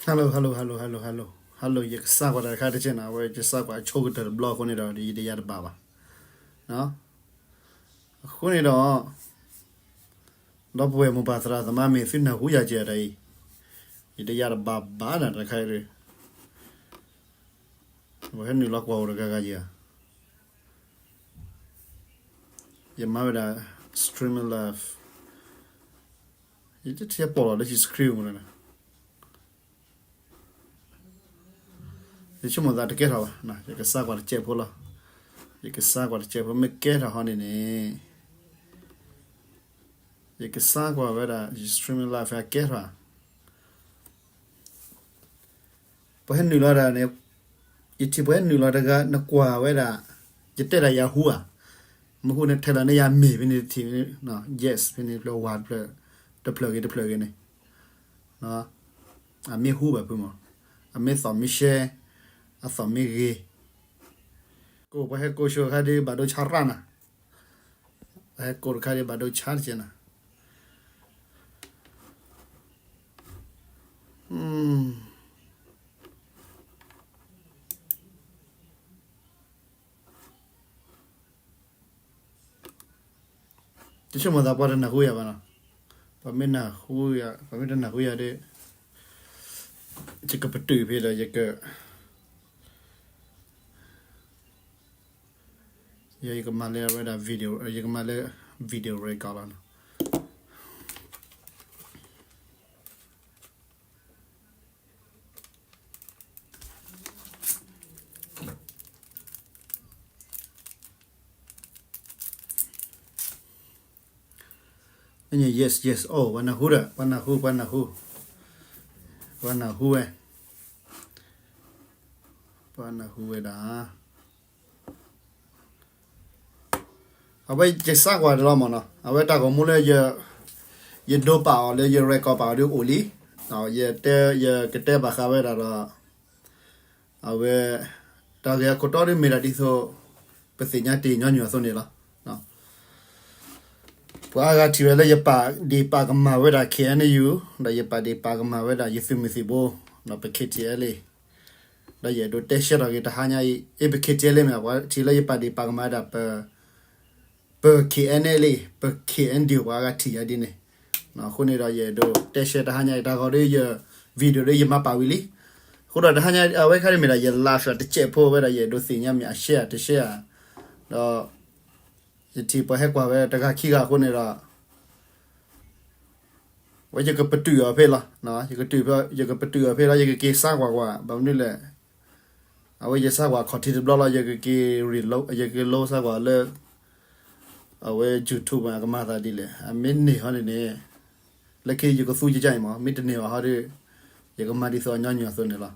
Hello, hello, hello, hello, hello, hello, ယကစးကွၢ်တၢ်တခါတကဲးနီၤ, အဝဲယစးကွၢ်အဆိကတၢၢ်တဘျီအဃိန့ၣ်ဒီး ယတယၤတဘၣ်ဘၣ်. အဃိန့ၣ်ဒီး ဒီပုၢ်ဝဲၢ်မိၢ်ပၢ်သရၣ်သမါ မ့ၢ်သုနၢ်ဟူယၤကဲးတၢ်အံၤ, ယတယၤတဘၣ်ဘၣ်နၤတခါအံၤ, ပဟဲနုာ်လီၤကွၢ်အိၣ်တဂၤဂၤယၤ, ယမၤဝဲဒၣ် streaming live, ယတထံၣ်ပီၣ်လီၤလၢယ screen မနုၤလဲၣ်. ယဆိကမိၣ်သးတကဲထီၣ်ဘၣ်, ယကစးကွၢ်တစဲးဖိလီၤ. ယကစးကွၢ်တစဲးဖိ မ့ၢ်ကဲထီၣ်ဟီန့ၣ်န့ၣ်, ယကစးကွၢ်ဝဲဒၣ် ယ streaming live ကဲထီၣ် ပှၤဟဲနုာ်လီၤတၢ်န့ၣ်, ယထံၣ်ပှၤဟဲနုာ်လီၤတဂၤ နကွၢ်ဝဲဒၣ်, ယတဲဒၣ်ယၤဟူဧါ, မ့ၢ်ဟူန့ၣ်ထဲလီၤန့ၢ်ယၤမ့ၢ်ဖဲန့ၣ်တထံၣ်, yes ဖဲန့ၣ်ဖျၢၣ်ဝါတဖျၢၣ်, တဖျၢၣ်ဂ့ၤတဖျၢၣ်ဂ့ၤန့ၣ်, အမ့ၢ်ဟူဘၣ်ဖုမး, အမ့ၢ်သီၣ်မ့ၢ်ရှဲ, အသီၣ်မ့ၢ်ဂ့ၤ, ကိးပှၤဟဲကိးဆိတခါဒီးဘၣ်ဒိဆါရၣ်နၤ, ပှၤဟဲကိးတခါဒီးဘၣ်ဒိဆါတကဲးနၤ. ယဆိကမိၣ်သးပှၤတနၢ်ဟူယၤဘၣ်နီၤ, ပှၤမ့ၢ်နၢ်ဟူယၤ, ပှၤမ့ၢ်တနၢ်ဟူယၤဒီး, ယကပတုာ်ဖဲဒီး ယက, ယကမၤလၢဝဲဒၣ် video, ယကမၤလၢ video record လီၤနီၤ. Yes, yes, အိၣ် ပှၤနၢ်ဟူဒီး ပှၤနၢ်ဟူ, ပှၤနၢ်ဟူ, ပှၤနၢ်ဟူဝဲ, ပှၤနၢ်ဟူဝဲဒၣ် အဝဲယစးကွၢ်တလီၤမးနီၤ, အဝဲတၢ်ဂီၤမူလၢယ, ယဒိပာ်အီၤလၢယ record ပာ်အီၤဒီးအိၣ်လံ, ယတဲ, ယကတဲဘၣ်ဃးဝဲဒၣ်ဒီး, အဝဲ, တၢ်ဂ့ၢ်အခိၣ်တီဒီးမ့ၢ်ဒၣ်ဒ်သိး, ပသ့ၣ်ညါတ့ၢ်ညီနုၢ်အသိးန့ၣ်လီၤ. ပှၤအါဂၤထံၣ်ဝဲလၢယပာ်ဒ့ၣ်ပာ်ကမၣ်ဝဲဒၣ် KNU, ဒီးယပာ်ဒ့ၣ်ပာ်ကမၣ်ဝဲဒၣ်ယသုးမုၢ်သံၣ်ဘိ, ဒီးပ KTLA, ဒီးယအဲၣ်ဒိးတဲရှဲထီၣ်က့ၤတဟါညါအံၤ, အ့ ပ KTLA မ့ၢ် ပှၤထံၣ်လၢယပာ်ဒ့ၣ်ပာ်ကမၣ်ဝဲဒၣ်ပ, ပ KNLA, ပ KNDO ပှၤအါဂၤထံၣ်ယၤဒ်န့ၣ်, အဃိန့ၣ်ဒီးယအဲၣ်ဒိးတဲရှဲတဟါညါအံၤ တၢ်ဂီၤဒီးယ video ဒီးယမၤပာ်ဝံၤလံ. အဃိဒီးတဟါညါအဝဲခါန့ၣ်မ့ၢ်ဒၣ်ယ live တစဲးဖိဝဲဒၣ် ယအဲၣ်ဒိးသ့ၣ်ညါမ့ၢ်အ share တ share ဧါ, ဒီး, ယထံၣ်ပှၤဟဲကွၢ်ဝဲတဂၤခံဂၤအဃိန့ၣ်ဒီး ဝဲယကပတုာ်အီၤဖဲလီၤ, ယကပတုာ်အီၤဖဲလီၤ ယကက့ၤစးကွၢ်ကွၢ် ဘၣ်မနုၤလဲၣ်, အဝဲယစးကွၢ်ခီၣ်ထံးတဘျီလီၤ ယကက့ၤ, ယကက့ၤလိစးကွၢ်လၢ အဝဲ YouTube မ့ၢ်အကမၤသးဒ်လဲၣ် အမ့ၢ်န့ၢ်ဟီန့ၣ်န့ၣ်, လၢခံယကသူကကါအံၤမး မ့ၢ်တန့ၢ်ဘၣ်ဟီဒီး, ယကမၤဒ်သိးအညီနုၢ်အသိးန့ၣ်လီၤ.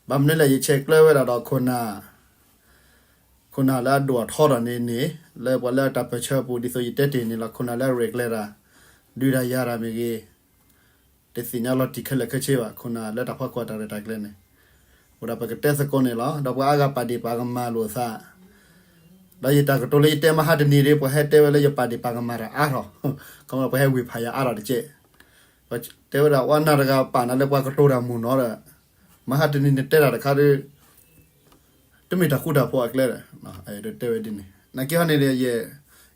ဘၣ်မနုၤလဲၣ် ယဆဲးကျၢဝဲဒၣ်ဒီးခိၣ်နၢ် ခိၣ်နၢ်လၢအဒိၣ်အထီဒီးန့ၣ်န့ၣ် လၢပှၤလၢအတၢ်ပၢၢ်ဆၢအပူၤ ဒ်သိးယတဲတ့ၢ်န့ၣ်လီၤ. ခိၣ်နၢ်လၢအရဲၣ်ကျဲၤတၢ်, ဒုးတၢ်ယၤတၢ်မ့ၢ်ဂ့ၤ, တသ့ၣ်ညါလီၤတံၢ်ခဲလၢာ်ခဲဆ့ဘၣ်. ခိၣ်နၢ်လၢတၢ်ဖီၣ်ကွၢ်တၢ်ရဲၣ်တၢ်ကျဲၤန့ၣ်, အိၣ်ဒၣ်ပကတဲသကိးန့ၣ်လီၤ. ဒီးပှၤအါဂၤပာ်ဒ့ၣ်ပာ်ကမၣ်လိာ်သး, ဒီးယတၢ်ကတိၤလၢယတဲမဟါတနံၤဒီး ပှၤဟဲတဲဝဲလၢယပာ်ဒ့ၣ်ပာ်ကမၣ်တၢ်အါထီၣ်, ခီမီပှၤဟဲဝ့ၤဖးယၤအါထီၣ်တကဲး, တဲဝဲဒၣ် ဝဲနၤတဂၤပာ်နၤလၢပှၤကတိၤတၢ်မုာ်နီၤဒီး, မဟါတနံၤနတဲတၢ်တခါဒီး တမ့ၢ်တၢ်ဃူတၢ်ဖိးအကျဲဒီး, အဲၣ်ဒိးတဲဝဲဒ်န့ၣ်. နာ်က့ဟီန့ၣ်ဒီး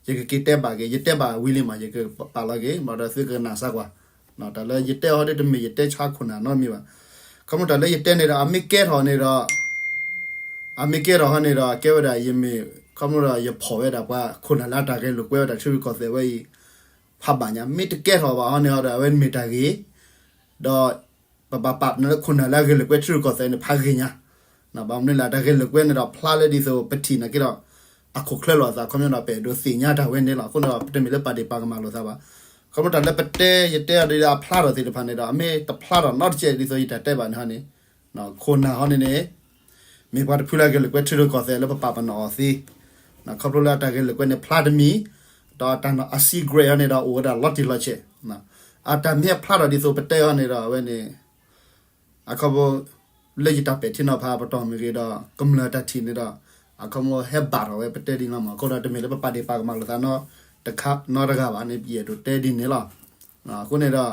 ယကက့ၤတဲဘၣ်က့ၤ, ယတဲဘၣ်ဝံၤလံမး ယကပာ်လီၤက့ၤ ဒီးသုကနၣ်စၢ်ကွၢ်, တၢ်လၢယတဲအီၤဒီးတမ့ၢ်ယတဲဆါခိၣ်နၢ်နီတမံၤဘၣ်. ခီဖျိတၢ်လၢယတဲန့ၣ်ဒီး အမ့ၢ်ကဲထီၣ်န့ၣ်ဒီး, အမ့ၢ်ကဲထီၣ်ဟီန့ၣ်ဒီး ကဲဝဲဒၣ်ယမ့ၢ် ခီဖျိဒီးယဖီၣ်ဝဲဒၣ်ပှၤခိၣ်နၢ်လၢအတၢ်ဂဲၤလိာ်ကွဲဝဲဒၣ်ထံရူၢ်ကီၢ်သဲးဝဲအံၤ ဖးဘၣ်ညါ, မ့ၢ်တကဲထီၣ်ဘၣ်ဟီန့ၣ်ဒီး အဝဲမ့ၢ်တၢ်ဂ့ၤ, ဒီး ပဘၣ်ပာ်ပနီၣ်လၢခိၣ်နၢ်လၢအဂဲၤလိာ်ကွဲထံရူၢ်ကီၢ်သဲးန့ၣ် ဖးဂ့ၤညါ, ဘၣ်မနုၤလဲၣ် တၢ်ဂဲၤလိာ်ကွဲန့ၣ်ဒီး ဖျါလၢဒ်သိးပထံၣ်နာ်က့ဒီး အခိၣ်ချၢလိာ်အသး ခီဖျိဒီး ပအဲၣ်ဒိးသ့ၣ်ညါတၢ်ဝဲန့ၣ်လီၤ. အဃိန့ၣ်ဒီး ပတမ့ၢ်လၢပာ်ဒ့ၣ်ပာ်ကမၣ်လိာ်သးဘၣ်. ခီဖျိတၢ်လၢပတဲ ယတဲအီၤဒီးအဖျါထီၣ်သ့ၣ်တဖၣ်န့ၣ်ဒီး အမ့ၢ်တဖျါထီၣ်နီတစဲး ဒ်သိးယတၢ်တဲဘၣ်န့ၣ်ဟီန့ၣ်, ခိၣ်နၢ်ဟီန့ၣ်န့ၣ် မ့ၢ်ပှၤတဖုလၢအဂဲၤလိာ်ကွဲထံရူၢ်ကီၢ်သဲးလၢပပာ်ပနီၣ်အီၤသ့, ခီဖျိလၢအတၢ်ဂဲၤလိာ်ကွဲန့ၣ်ဖျါတမံၤ, ဒီးအတၢ်နီၢ်အ secret ဟီန့ၣ်ဒီး အိၣ်ဝဲဒၣ်လီၤတံၢ်လီၤဆဲး, အတၢ်မ့ၢ်ဖျါထီၣ်ဒ်သိးပတဲအီၤန့ၣ်ဒီး အဝဲန့ၣ် အခီပညီ လၢယတၢ်ပဲာ်ထံနီၤဖးပတီၢ်မ့ၢ်ဂ့ၤဒီး ကမျၢၢ်တၢ်ထံၣ်န့ၣ်ဒီး အခီပညီဟဲဘၣ်ထီၣ်ဝဲပတဲဒ်န့ၣ်လီၤမး. အဃိဒီးတမ့ၢ်လၢပပာ်ဒ့ၣ်ပာ်ကမၣ်လိာ်သးနီတခါနီတဂၤဘၣ်န့ၣ် ယအဲၣ်ဒိးတဲဒ်န့ၣ်လီၤ. အဃိန့ၣ်ဒီး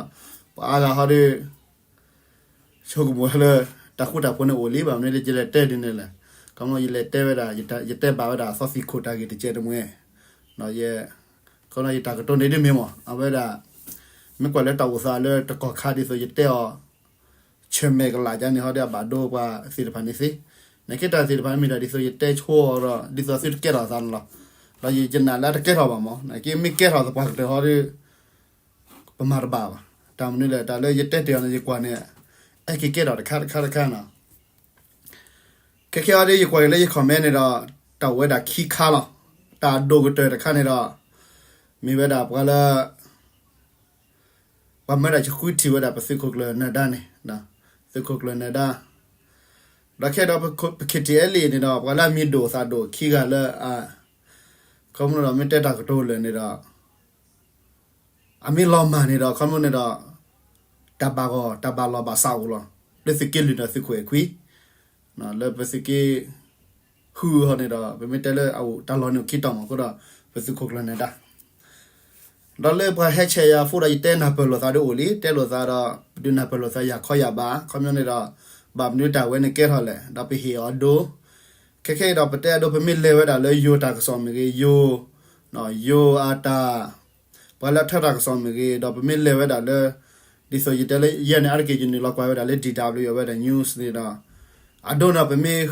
ပှၤအါဂၤဟီဒီး ဆိကမိၣ်လၢ တၢ်ဃူတၢ်ဖိးန့ၣ်အိၣ်လံ ဘၣ်မနုၤလၢယလဲၤတဲဒ်န့ၣ်လဲၣ်. ခီဖျိယလဲၤတဲဝဲဒၣ် ယတဲဘၣ်ဝဲဒၣ်သီသံခိၣ်တၢ်ဂ့ၢ်တကဲးတမှဲၤ, ဒီးယ ခီဖျိယတၢ်ကတိၤန့ၣ်ဒ်မ့ၢ်မး အဝဲဒၣ် မ့ၢ်ကွၢ်လၢတၢ်အိၣ်သးလၢတကီၢ်ခါဒ်သိးယတဲအီၤ ဆၢၣ်မဲာ်ကလာ်ကန့ၣ်ဟီဒီး အဘၣ်ဒိပှၤသ့ၣ်တဖၣ်န့ၣ်သ့. နာ်က့တၢ်သ့ၣ်တဖၣ်မ့ၢ်တၢ်ဒ်သိးယတဲဆိအီၤဒီး ဒ်သိးသုတကဲထီၣ်အသးန့ၣ်လီၤ. ဒီးယနာ်လၢအတကဲထီၣ်ဘၣ်မး နာ်က့မ့ၢ်ကဲထီၣ်သပှၢ်ကတၢၢ်ဟီဒီး ပမၤတဘၣ်ဘၣ်. တၢ်မနုၤလဲၣ် တၢ်လၢယတဲတ့ၢ်အီၤန့ၣ် ယကွၢ်န့ၣ် အဲၣ်က့ၤကဲထီၣ်တခါတခါတခါနီၤ. ခဲခဲအံၤဒီး ယကွၢ်က့ၤလၢယ comment န့ၣ်ဒီး တၢ်အိၣ်ဝဲဒၣ်ခံခါလီၤ. တၢ်ဒိၣ်ကတၢၢ်တခါန့ၣ်ဒီး မ့ၢ်ဝဲဒၣ်ပှၤလၢ ပှၤမၢဒၣ်ယဃုထံၣ်ဝဲဒၣ်ပသုးခိၣ်ကျၢၢ်နၢၤဒါန့ၣ်, သုးခိၣ်ကျၢၢ်နၢၤဒါ, ဒီးခဲဒီးပ ပ K T L A န့ၣ်ဒီး ပှၤလၢအမံၤဒိၣ်သးဒိၣ်ခံဂၤလၢ ခီဖျိဒီးမ့ၢ်တဲတၢ်ကတိၤလၢာ်န့ၣ်ဒီး အမ့ၢ်လီၤမၢ်န့ၣ်ဒီး ခီဖျိန့ၣ်ဒီး တၢ်ဘၣ်ဂီၢ် တၢ်ဘၣ်လီၢ်ဘၣ်စးအိၣ်လီၤ. လၢသုးက့လွံၢ်ဒီးသုးခိၣ်အဲၣ်ခွံ လၢပသုးက့ ဃုဟီန့ၣ်ဒီး ပမ့ၢ်တဲလၢအအိၣ်တၢ်လီၢ်န့ၣ်အိၣ်ခံတီၤမး အဃိဒီး ပသုးခိၣ်ကျၢၢ်နၢၤဒါ ဒီးလၢပှၤဟဲဆဲးယၤ phone ဒီးယတဲနၢ်ပၢၢ်လိာ်သးဒီးအိၣ်လံ, တဲလိာ်သးဒီး ပဒုးနၢ်ပၢၢ်လိာ်သးယၤခီယၤဘၣ်, ခီဖျိန့ၣ်ဒီး ဘၣ်မနုၤတၢ်ဝဲန့ၣ်ကဲထီၣ်လဲၣ်, ဒီးပဟ့ၣ်အီၤဒိ, ခဲခဲအံၤဒီးပတဲအဒိ ပမ့ၢ်လဲၤဝဲဒၣ်လၢယိၤတၢ်ကစီၣ်မ့ၢ်ဂ့ၤ, ယိၤ, ယိၤအတၢ် ပှၤလၢအထၢတၢ်ကစီၣ်မ့ၢ်ဂ့ၤ, ဒီးပမ့ၢ်လဲၤဝဲဒၣ်လၢ ဒ်သိးယတဲလၢယဲၢ်န့ၣ် အါတက့ၢ်ယနုာ်လီၤကွၢ်ဝဲဒၣ်လၢ D W အဝဲဒၣ် news န့ၣ်ဒီး အဒိန့ၣ်ဒီး ပမ့ၢ်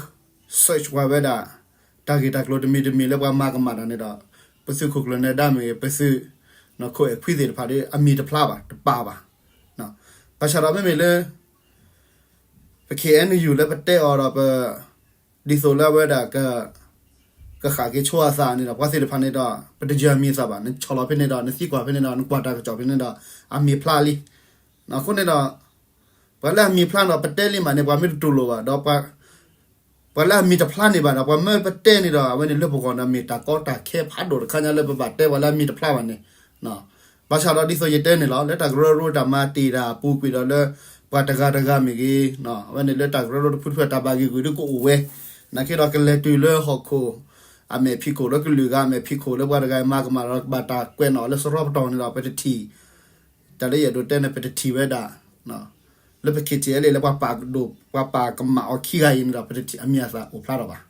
search ကွၢ်ဝဲဒၣ် တၢ်ဂ့ၢ်တၢ်ကျိၤတမံၤတမံၤလၢပှၤမၤကမၣ်တၢ်န့ၣ်ဒီး ပသုးခိၣ်ကျၢၢ်နၢၤဒါမ့ၢ်ဂ့ၤ, ပသုး ခိၣ်အဲၣ်ခွံသ့ၣ်တဖၣ်ဒီး အမံၤတဖျါဘၣ် တပာ်ဘၣ်. ဘၣ်ဆၣ်ဒီးမ့မ့ၢ်လၢ ပ K N U လၢပတဲအီၤဒီးပ ဒ်သိးလၢအဝဲဒၣ်က ကဃၣ်က့ၤဆိအသးန့ၣ်ဒီး ပှၤသ့ၣ်တဖၣ်န့ၣ်ဒီး ပတယၢၤမံၤသးဘၣ်, နဆီၣ်လီၤဖဲန့ၣ်ဒီး နသံကွၢ်ဖဲန့ၣ်ဒီး နကွၢ်တၢ်ကစီၣ်ဖဲန့ၣ်ဒီး အမံၤဖျါလံ. အဃိန့ၣ်ဒီး ပှၤလၢအမံၤဖျါဒီး ပတဲလံမးန့ၣ် ပှၤမ့ၢ်တတူၢ်လိာ်ဘၣ်ဒီး ပှၤလၢအမံၤတဖျါန့ၣ်ဘၣ်ဒီး ပှၤမၢပတဲန့ၣ်ဒီး အဝဲန့ၣ်လၢပဂီၢ်ဒီး မ့ၢ်တၢ်ကီတၢ်ခဲဖးဒိၣ်တခါညါလၢပဘၣ်တဲပှၤလၢအမံၤတဖျါဘၣ်န့ၣ်. ဘၣ်ဆၣ်ဒီးဒ်သိးယတဲန့ၣ်လီၤ, လၢတၢ်ကရၢကရိတၢ်မၤတ့ၢ်တၢ်အပူၤကွံာ်ဒီးလၢ ပှၤတဂၤတဂၤမ့ၢ်ဂ့ၤ, အဝဲန့ၣ်လၢတၢ်ကရၢကရိတဖုတဖုတၢ်ဘၣ်ဂ့ၢ်ဂုာ်ဒ်ကအိၣ်ဝဲ, နာ်က့ဒီးကလဲၤတုၤလၢဟီၣ်ခိၣ် အမဲာ်ဖံးခိၣ်လၢကလုာ်ဂၤအမဲာ်ဖံးခိၣ်လၢပှၤတဂၤမၤကမၣ်ဒီး ဘၣ်တၢ်ကွဲးနီၣ်လၢစရီပတီၢ်န့ၣ်ဒီး ပတထံၣ် တၢ်လၢယအဲၣ်ဒိးတဲန့ၣ် ပတထံၣ်ဝဲဒၣ် လၢပ K T L A လၢပှၤပာ်ဒိၣ် ပှၤပာ်ကမၣ်အီၤခံဂၤအံၤန့ၣ်ဒီး ပတထံၣ်အမံၤအသၣ်အိၣ်ဖျါထီၣ်ဘၣ်.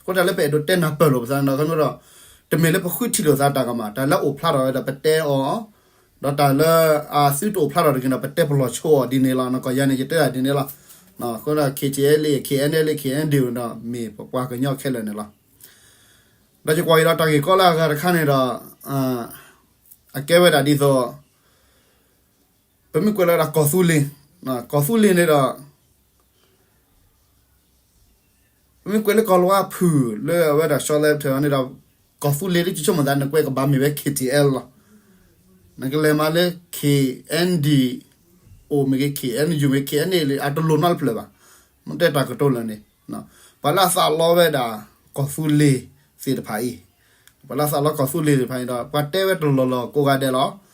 အဃိတၢ်လၢပအဲၣ်ဒိးတဲနၢ်ပၢၢ်လိာ်ပသးန့ၣ်ဒီး ခီဖျိဒီး တမ့ၢ်လၢပဃုထံၣ်လိာ်သးတၢ်ကမၣ် တၢ်လၢအိၣ်ဖျါထီၣ်ဝဲဒီးပတဲအီၤ, ဒီးတၢ်လၢအသုတအိၣ်ဖျါထီၣ်တဂ့ၤဒီး ပတဲပလီၢ်ဆိအီၤဒ်န့ၣ်လီၤ. နကီၢ်ယၤန့ၣ် ယတဲဒၣ်ဒ်န့ၣ်လီၤ. အဃိဒီး K T L A K N L A K N D ဒီး မ့ၢ်ပှၤကညီခဲလၢာ်န့ၣ်လီၤ. ဒီးယကွၢ်က့ၤဒီးတၢ်ဂ့ၢ်ကီလၢအဂၤတခါန့ၣ်ဒီး အကဲဝဲဒၣ်ဒ်သိး ပမ့ၢ်ကွဲးလၢဒၣ်ကီၢ်သူလ့ၤ, ကီၢ်သူလ့ၤန့ၣ်ဒီး ပမ့ၢ်ကွဲးလၢကီၢ်လီၤအဖုၣ်လၢအဝဲဒၣ် ရှီလၢထၢၣ်န့ၣ်ဒီး ကီၢ်သူလ့ၤဒ်ယဆိကမိၣ်သး နကွဲးကဘၣ်မ့ၢ်ဝဲ K T L လီၤ. နကလဲၤမၤလၢ K N D O မ့ၢ်ဂ့ၤ K N U မ့ၢ်ဂ့ၤ K N A လံ အတလိၣ်နီတဖျၢၣ်ဘၣ်. မ့ၢ်တဲတၢ်ကတိၤလၢာ်န့ၣ် ပှၤလၢအသးလီဝဲဒၣ် ကီၢ်သူလ့ၤသ့ၣ်တဖၣ်အံၤ, ပှၤလၢအသးလီကီၢ်သူလ့ၤသ့ၣ်တဖၣ်အံၤဒီး ပှၤတဲဝဲတလီၢ်လီၢ်ကိးဂၤဒဲးလီၤ.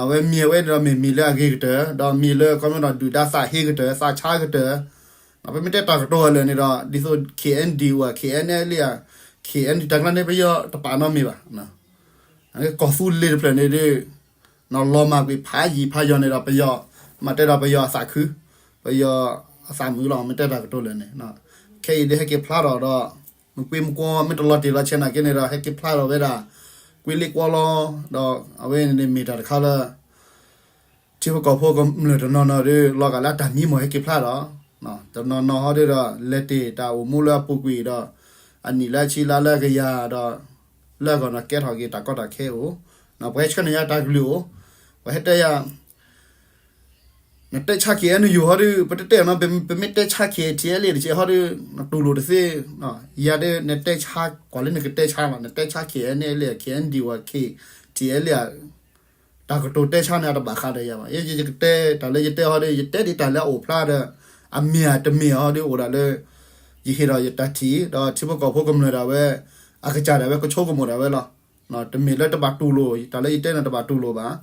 အဝဲမ့ၢ်အဝဲန့ၣ်ဒီး မ့ၢ်မံၤလၢအဂ့ၤကတၢၢ် ဒီးမံၤလၢခီဖျိဒီးဒုၣ်ဒါသးဟ့ကတၢၢ် သးဆါကတၢၢ်, ပမ့ၢ်တဲတၢ်ကတိၤအလၢာ်န့ၣ်ဒီး ဒ်သိး K N D O ဧါ K N L A ဧါ K N D တၢ်ကျါန့ၣ် ပယီၤတပာ်နီတမံၤဘၣ်. ကီၢ်သူလ့ၤတဖျၢၣ်န့ၣ်ဒီး လီၤမၢ်ကွံာ်ဖးယံာ်ဖးယီၤန့ၣ်ဒီး ပယီၤ မ့ၢ်တဲဒီးပယီၤအသးခု, ပယီၤအသးမုာ်လီၤ မ့ၢ်တဲတၢ်ကတိၤလၢာ်န့ၣ်. ခဲအံၤဒ်ဟဲက့ၤဖျါထီၣ်ဒီး မကွ့မကွီ မ့ၢ်တလီၤတံၢ်လီၤဆဲးနာ်က့န့ၣ်ဒီး ဟဲက့ၤဖျါထီၣ်ဝဲဒၣ် ကွ့လ့ကွီလီၤ, ဒီးအဝဲန့ၣ်မ့ၢ်တၢ်တခါလၢ ထံဖိကီၢ်ဖိကမျၢၢ်တနီၤနီၤဒီး လီၤဂာ်လၢအတၢ်မံမီၢ်ဟဲက့ၤဖျါဒီး တနီၤနီၤဟီဒီး လဲၤတ့ၢ်တၢ်အိၣ်မူလၢအပူၤကွံာ်ဒီး အနံၣ်လၢအဆံလါလၢအကယၤဒီး လၢအဂီၢ်န့ၣ်ကဲထီၣ်က့ၤတၢ်ကီတၢ်ခဲအိၣ်, ပှၤဟဲဆှၢန့ၢ်ယၤတၢ်ကလုၢ်အိၣ်, ပှၤဟဲတဲယၤ နတဲဆါ K N U ဟီဒီး ပတတဲနီၤ ပမ့ၢ်တဲဆါ K T L A တကဲးဟီဒီး နတူၢ်လိာ်တသ့, ယၤဒီး နတဲဆါ ကွၢ်လၢနကတဲဆါမး နတဲဆါ K N L A K N D O K T L A တၢ်ကတိၤတဲဆါန့ၣ် အတဘၣ်ဃးဒီးယၤဘၣ်. ယဲယကတဲတၢ်လၢယတဲဟီဒီး ယတဲဒ်တၢ်လၢအအိၣ်ဖျါဒီး အမ့ၢ်ဧါတမ့ၢ်ဧါဟီဒီး အိၣ်ဒၣ်လၢ ယဟ့ၣ်ဒီးယတၢ်ထံၣ် ဒီးထံဖိကီၢ်ဖိကမျၢၢ်ဒၣ်ဝဲ အကစၢ်ဒၣ်ဝဲကဆိကမိၣ်ဒၣ်ဝဲလီၤ. တမ့ၢ်လၢတဘၣ်တူၢ်လိာ် တၢ်လၢယတဲန့ၣ်တဘၣ်တူၢ်လိာ်ဘၣ်.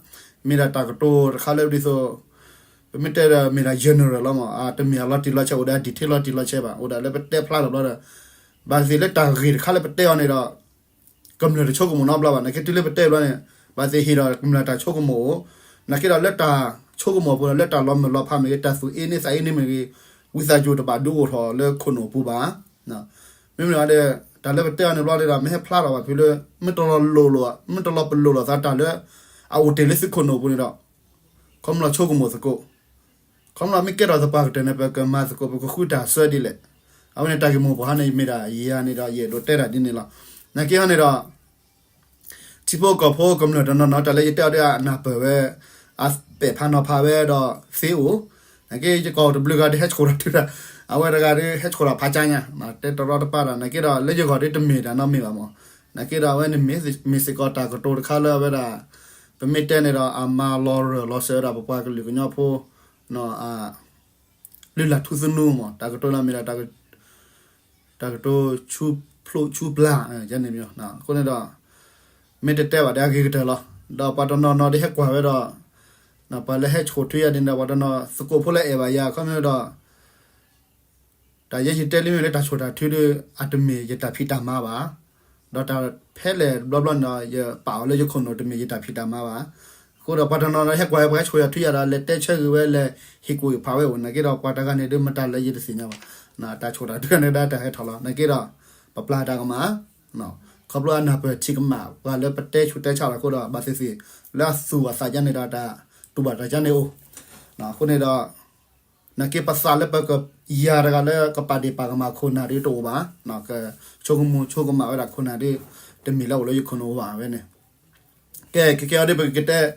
မ့ၢ်ဒၣ်တၢ်ကတိၤတခါလၢဒ်သိး ပမ့ၢ်တဲဒီးမ့ၢ်ဒၣ် general လီၤမး တမ့ၢ်အလီၤတံၢ်လီၤဆဲး အိၣ်ဒၣ် detail လီၤတံၢ်လီၤဆဲးဘၣ် အိၣ်ဒၣ်လၢပတဲဖျါထီၣ်ဘျီဒီး ဘၣ်သ့ၣ်လၢတၢ်ဂ့ၢ်တခါလၢပတဲအီၤန့ၣ်ဒီး ကမျၢၢ်တဆိကမိၣ်နီတဘျီဘၣ်. နာ်က့တုၤလၢပတဲဘျီန့ၣ် ဘၣ်သ့ၣ်ဟ့ၣ်ဒီးကမျၢၢ်တၢ်ဆိကမိၣ်အိၣ်, နာ်က့ဒီးလၢတၢ် ဆိကမိၣ်အပူၤဒီး လၢတၢ်လီၤမုၢ်လီၤဖးမ့ၢ်ဂ့ၤ, တၢ်သူၣ်အ့န့သးအ့န့မ့ၢ်ဂ့ၤ, ဝံသးစူၤတဘၣ်ဒုးအိၣ်ထီၣ်လၢခိၣ်နူာ်အပူၤဘၣ်. မ့မ့ၢ်ဒီး တၢ်လၢပတဲအီၤန့ၣ်ဘျီန့ၣ်ဒီး မ့ၢ်ဟဲဖျါထီၣ်ဘၣ်ဖုလၢ မ့ၢ်တလီၤလိၤလိာ်, မ့ၢ်တလီၤပလိာ်လိာ်သးတၢ်လၢ အအိၣ်တ့ၢ်လၢသုခိၣ်နူာ်အပူၤန့ၣ်ဒီး ခီဖျိဆိကမိၣ်သကိး, ခီဖျိမ့ၢ်ကဲထီၣ်သပှၢ်ကတၢၢ်န့ၣ် ပကမၤသကိး ပကဃုတၢ်ဆၢဒ်လဲၣ်. အဝဲန့ၣ်တၢ်ဂ့ၢ်မိၢ်ပှၢ်ဟီန့ၣ် မ့ၢ်ဒၣ်ယၤန့ၣ်ဒီး ယအဲၣ်ဒိးတဲတၢ်ဒ်န့ၣ်လီၤ. နာ်က့ဟီန့ၣ်ဒီး ထံဖိကီၢ်ဖိကမျၢၢ်တနီၤနီၤ တၢ်လၢယတဲအီၤဒီးအနၢ်ပၢၢ်ဝဲ, အပဲာ်ဖးနီၤဖးဝဲဒီးသ့အိၣ်, နာ်က့ယကိးတဘျုးဂၤဒီးဟဲဆှိးတၢ်ထုတၢ်, အဝဲတဂၤဒီးဟဲဆှိးတၢ်ဖးကါညါ, တဲတရီတပါဒီး နာ်က့ဒီးလၢယဂီၢ်ဒီးတမ့ၢ်တၢ်နီတမံၤဘၣ်မး, နာ်က့ဒီးအဝဲန့ၣ်မ့ၢ်စ့ၢ်ကီးတၢ်ကတိၤတခါလၢအဝဲဒၣ် ပမ့ၢ်တဲန့ၣ်ဒီး အမၤလီၤရၢၢ်လီၤစၢၤဝဲဒၣ်ပပှၤကလုာ်ကညီဖိ လုၢ်လၢ်ထူသနူမး, တၢ်ကတိၤလၢမ့ၢ်ဒၣ် တၢ်ကတိၤဆူဖျိဆူပျၢ်န့ၣ်မ့ၢ်, အဃိန့ၣ်ဒီး မ့ၢ်တတဲဘၣ်ဒီးအဂ့ၤကတၢၢ်လီၤ. ဒီးပှၤတနီၤနီၤဒီးဟဲကွၢ်ဝဲဒီး ပှၤလၢဟဲဆှိးထုယၤဒ်န့ၣ်ဒီး ပှၤတနီၤသကိးဖိလၢအဲၣ်ဘၣ်ယၤ ခီမ့ၢ်ဒီး တၢ်ယဲယတဲလံမ့ၢ်လၢတၢ်ဆိၣ်တၢ်ထုဒီး အတမ့ၢ်ယတၢ်ဖံးတၢ်မၤဘၣ်, ဒီးတၢ်ဖဲလဲၣ်တဘျီဘျီန့ၣ်ဒီး ယပာ်အီၤလၢယခိၣ်နူာ်တမ့ၢ်ယတၢ်ဖံးတၢ်မၤဘၣ်. အဃိဒီးပှၤတနီၤနီၤဟဲကွၢ်ဝဲ ပှၤဟဲဆှိးယၤထုယၤဒီး လဲၤတဲဆၢဂ့ၤဝဲ လဲၤဟ့ၣ်ကူၣ်ဟ့ၣ်ဖးဝဲအိၣ်, နာ်က့ဒီးပှၤတဂၤန့ၣ်ဒီး မတၤလၢယတသ့ၣ်ညါဘၣ်, တၢ်ဆိၣ်တၢ်ထုန့ၣ်ဒီးတၢ်ဟဲထီၣ်လီၤ. နာ်က့ဒီး ပပျၢ်တၢ်ကမၣ် ခီဖျိအနၢ်ပၢၢ်ထံၣ်ကမၣ် ပှၤလၢပတဲဆူးတဲဆါလီၤအဃိဒီး ဘၣ်သ့ၣ်သ့ၣ် လၢအသူၣ်အသးဒ်န့ၣ်ဒီး တၢ်တူၢ်ဘၣ်တၢ်ကါန့ၣ်အိၣ်, အဃိန့ၣ်ဒီး နာ်က့ပသးလၢပကယၤတဂၤလၢကပာ်ဒ့ၣ်ပာ်ကမၣ်ခိၣ်နၢ်ဒီးတအိၣ်ဘၣ်, ကဆိကမိၣ်ဆိကမးဝဲဒၣ်ခိၣ်နၢ်ဒီး တမ့ၢ်လၢအိၣ်လၢယခိၣ်နူာ်အိၣ်ဘၣ်ဝဲန့ၣ်. ကဲ ခဲကဲအံၤဒီး ပကကတဲတၢ်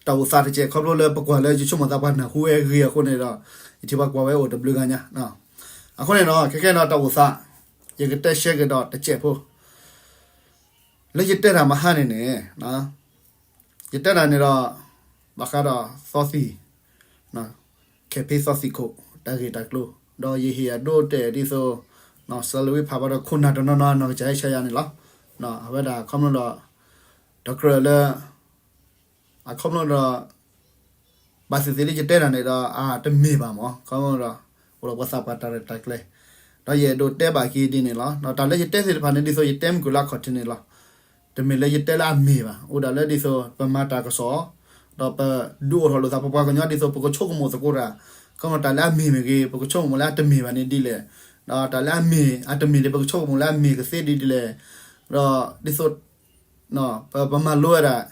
အိၣ်သးတကဲး ခီဖျိလၢပကွၢ်လၢယဆိကမိၣ်သးပှၤနၢ်ဟူဝဲအဂ့ၢ်အဃိန့ၣ်ဒီး ယထံၣ်ပှၤကွၢ်ဝဲအိၣ်တဘျုးဂၤညါ. အဃိန့ၣ်ဒီး ခဲကဲဒီးတၢ်အိၣ်သး ယကတဲရှဲက့ၤဒီးတကဲးဖိ လၢယတဲတၢ်မဟါန့ၣ်န့ၣ် ယတဲတၢ်န့ၣ်ဒီး ဘၣ်ဃးဒီးသီသံၣ်, ခဲဖ့သီသံၣ်ခိၣ် တၢ်ဂ့ၢ်တၢ်ကျိၤ, ဒီးယဟ့ၣ်အဒိတဲာ်ဒ်သိး စီၤလဝံဖးဘၣ်ဒီးခိၣ်နၢ်တနီၤနီၤ နီၢ်ကစၢ်ဟဲဆါယၤန့ၣ်လီၤ. အဝဲဒၣ်ခီဖျိဒီး တကြၢးလၢ အခီဖျိဒီး ဘၣ်သ့ၣ်သ့ၣ်လၢယတဲတၢ်န့ၣ်ဒီး အတမ့ၢ်ဘၣ်မး, ခီဖျိဒီး အိၣ်ဒီးပှၤသးပှၢ်တၢ်ရဲၣ်တၢ်ကျဲၤ, ဒီးယအဲၣ်ဒိးတဲဘၣ်က့ၤဒ်န့ၣ်လီၤ. ဒီးတၢ်လၢယတဲသ့ၣ်တဖၣ်န့ၣ် ဒ်သိးယတဲမုၢ်ကွံာ်လၢအခီၣ်ထံးန့ၣ်လီၤ. တမ့ၢ်လၢယတဲလၢအမ့ၢ်ဘၣ်, အိၣ်ဒၣ်လၢဒ်သိး ပမၤတၢ်ကစီၣ်, ဒီးပဒုးအိၣ်ထီၣ်လိာ်သးပပှၤကညီဒ်သိး ပကဆိကမိၣ်သကိးတၢ်, ခီဖျိတၢ်လၢအမ့ၢ်မ့ၢ်ဂ့ၤ ပကဆိကမိၣ်လၢအတမ့ၢ်ဘၣ်န့ၣ်ဒ်လဲၣ်, ဒီးတၢ်လၢအမ့ၢ် အတမ့ၢ်ဒီး ပကဆိကမိၣ်လၢအမ့ၢ်ကသ့ဒ်လဲၣ်, ဒီးဒ်သိး ပ ပမၤလိဝဲဒၣ်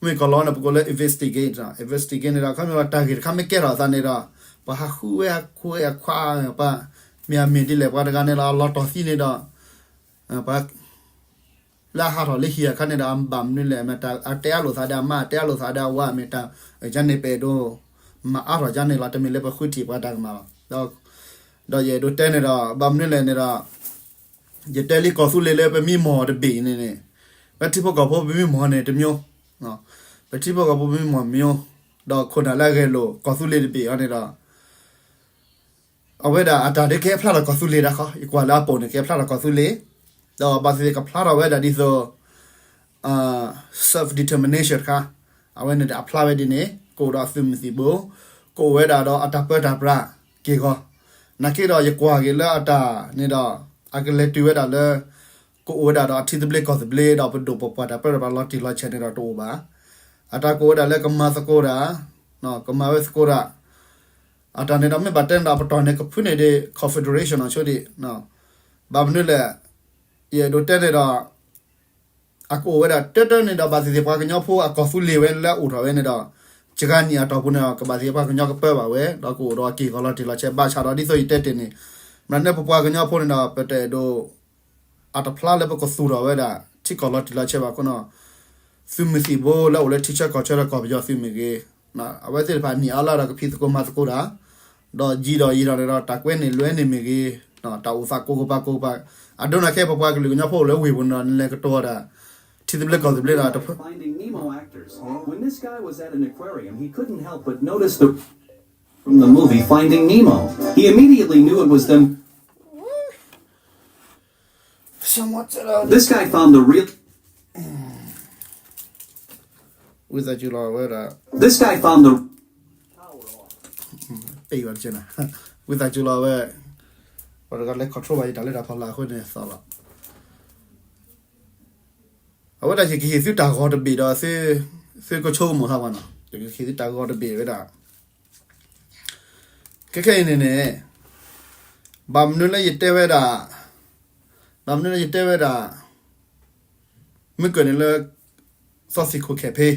မ့ၢ်ကီၢ်လီၤန့ၣ် ပကိးလၢ investigate, investigate န့ၣ်ဒီး ခီဖျိတၢ်ဂ့ၢ်တခါမ့ၢ်ကဲထီၣ်အသးန့ၣ်ဒီး ပဟးဃုဝဲအခိၣ်ဝဲအခွါ ပှၤ မ့ၢ်အမ့ၢ်ဒ်လဲၣ် ပှၤတဂၤန့ၣ်လီၤ အလီၤတီၢ်သံန့ၣ်ဒီး ပှၤ လၢအဟးထီၣ်လၢဟံၣ်အခါန့ၣ်ဒီး အဘၣ်မနုၤလဲၣ် မ့ၢ်တၢ်အတဲအလိာ်သးဒီးအမါ တဲအလိာ်သးဒီးအဝၤ မ့ၢ်တၢ် ကန့ၣ်ပဲာ်ဒိ မၤအါထီၣ်ကန့ၣ်လီၤ တမ့ၢ်လၢပဃုထံၣ်ပှၤတၢ်ကမၣ်ဘၣ်. ဒီးယအဲၣ်ဒိးတဲန့ၣ်ဒီး ဘၣ်မနုၤလဲၣ်န့ၣ်ဒီး ယတဲလံကီၢ်သူလ့ၤလၢပမံမီၢ်တဘ့ၣ်န့ၣ်န့ၣ် ပထံဖိကီၢ်ဖိပမံမီၢ်န့ၣ်တမျိုး, ပထံဖိကီၢ်ဖိပမံမီၢ်တမျိုး, ဒီးခိၣ်နၢ်လၢအဂဲၤလိာ်ကီၢ်သူလ့ၤတဘ့ၣ်အံၤန့ၣ်ဒီး အဝဲဒၣ်အတၢ်ဒ်ကဲဖျါထီၣ်ကီၢ်သူလ့ၤဒၣ်ဃီ, ယကွၢ်လၢအပိာ်န့ၣ် ကဲဖျါထီၣ်ကီၢ်သူလ့ၤ, ဒီးဘၣ်သ့ၣ်သ့ၣ်ကဖျါထီၣ်ဝဲဒၣ်ဒ်သိး self determination တခါ, အဝဲန့ၣ်ဒီးအဖျါဝဲဒ်န့ၣ် ကအိၣ်ဒီးအသုးမုၢ်သံၣ်ဘိ, ကအိၣ်ဝဲဒၣ်ဒီးအတၢ်ပၢတၢ်ပြးက့ၢ်ဂီၤ, နာ်က့ဒီးယကွၢ်က့ၤလၢအတၢ်န့ၣ်ဒီး အကလဲၤတုၤဝဲဒၣ်လၢ ကအိၣ်ဝဲဒၣ်ဒီးအထံသဘျ့ကီၢ်သဘျ့ ဒီးပဒိၣ်ပပှၢ်တၢ်ပၢတၢ်ပြးလီၤတံၢ်လီၤဆဲးန့ၣ်ဒီးတအိၣ်ဘၣ်. အတၢ်ကအိၣ်ဝဲဒၣ်လၢကမၤသကိးတၢ်, ကမၤဝဲသကိးတၢ် အတၢ်န့ၣ်ဒီးမ့ၢ်ဘၣ်တဲန့ၣ်ဒီး ပတီၢ်န့ၣ်ကဖုန့ၣ်ဒီး confederation အဆိဒံး, ဘၣ်မနုၤလဲၣ်, ယအဲၣ်ဒိးတဲန့ၣ်ဒီး အကအိၣ်ဝဲဒၣ်တၢတၢန့ၣ်ဒီး ဘၣ်သ့ၣ်သ့ၣ်ပှၤကညီဖိအကီၢ်သူလ့ၤဝဲလၢအအိၣ်ထီၣ်ဝဲန့ၣ်ဒီး ကဂၤနံၣ်အတီၢ်ပူၤန့ၣ်ဒီး ကဘၣ်သ့ၣ်သ့ၣ်ပှၤကညီကပၢဘၣ်ဝဲ ဒီးကအိၣ်ဒီးက့ၢ်ဂီၤလီၤတံၢ်လီၤဆဲး ဘၣ်ဆၣ်ဒီးဒ်သိးယတဲတ့ၢ်န့ၣ် မ့ၢ်လၢပပှၤကညီဖိန့ၣ်ဒီး ပတအဲၣ်ဒိး အတဖျါလၢပကသူၣ်ထီၣ်ဝဲဒၣ် ထံကီၢ်လီၤတံၢ်လီၤဆဲးဘၣ်အဃိန့ၣ် သုးမုၢ်သံၣ်ဘိလၢအိၣ်လၢထံဆၢကီၢ်ဆၢဒီးကီၢ်ပယီၤသုးမ့ၢ်ဂ့ၤ, အဝဲသ့ၣ်တဖၣ်နံၣ်အါလၢဒီးကဖံးသကိးမၤသကိးတၢ်, ဒီးယံာ်ဒီးယံာ်ဒီးန့ၣ်ဒီး တၢ်ကွဲန့ၣ်လွဲန့ၣ်မ့ၢ်ဂ့ၤ, တၢ်အိၣ်သးကိးကပၤကိးကပၤ, အဒိန့ၣ်ခဲအံၤ ပပှၤကလုာ်ကညီဖိအိၣ်လၢဝ့ၢ်ပူၤန့ၣ်ဒီး နလဲၤကတိၤတၢ် ထံသဘျ့ကီၢ်သဘျ့ဒီး Finding Nemo actors. When this guy was at an aquarium, he couldn't help but notice the from the movie Finding Nemo. He immediately knew it was them. This guy found the real. ဝံသးစူၤလီၤဝဲဒၣ် This guy found the ပ့ၢ်ဝဲတက့ၢ်နၤ ဝံသးစူၤလီၤဝဲ ပှၤတဂၤလဲၤ control ဘၣ်ယတၢ်လၢတၢ်ဖီလာ်အဃိန့ၣ်သီလီၤ. အဝဲဒၣ်ယကဟ့ၣ်သုတၢ်ဂီၤတဘ့ၣ်ဒီး သုကဆိကမိၣ်ဟးဝဲနီၤ. ယကဟ့ၣ်သုတၢ်ဂီၤတဘ့ၣ်ဝဲဒၣ် ခဲခဲအံၤန့ၣ်န့ၣ် ဘၣ်မနုၤလၢယတဲဝဲဒၣ်, ဘၣ်မနုၤလၢယတဲဝဲဒၣ် မုၢ်ကၢၢ်န့ၣ်လၢ သီသံၣ်ခိၣ်ခဲဖ့, သီ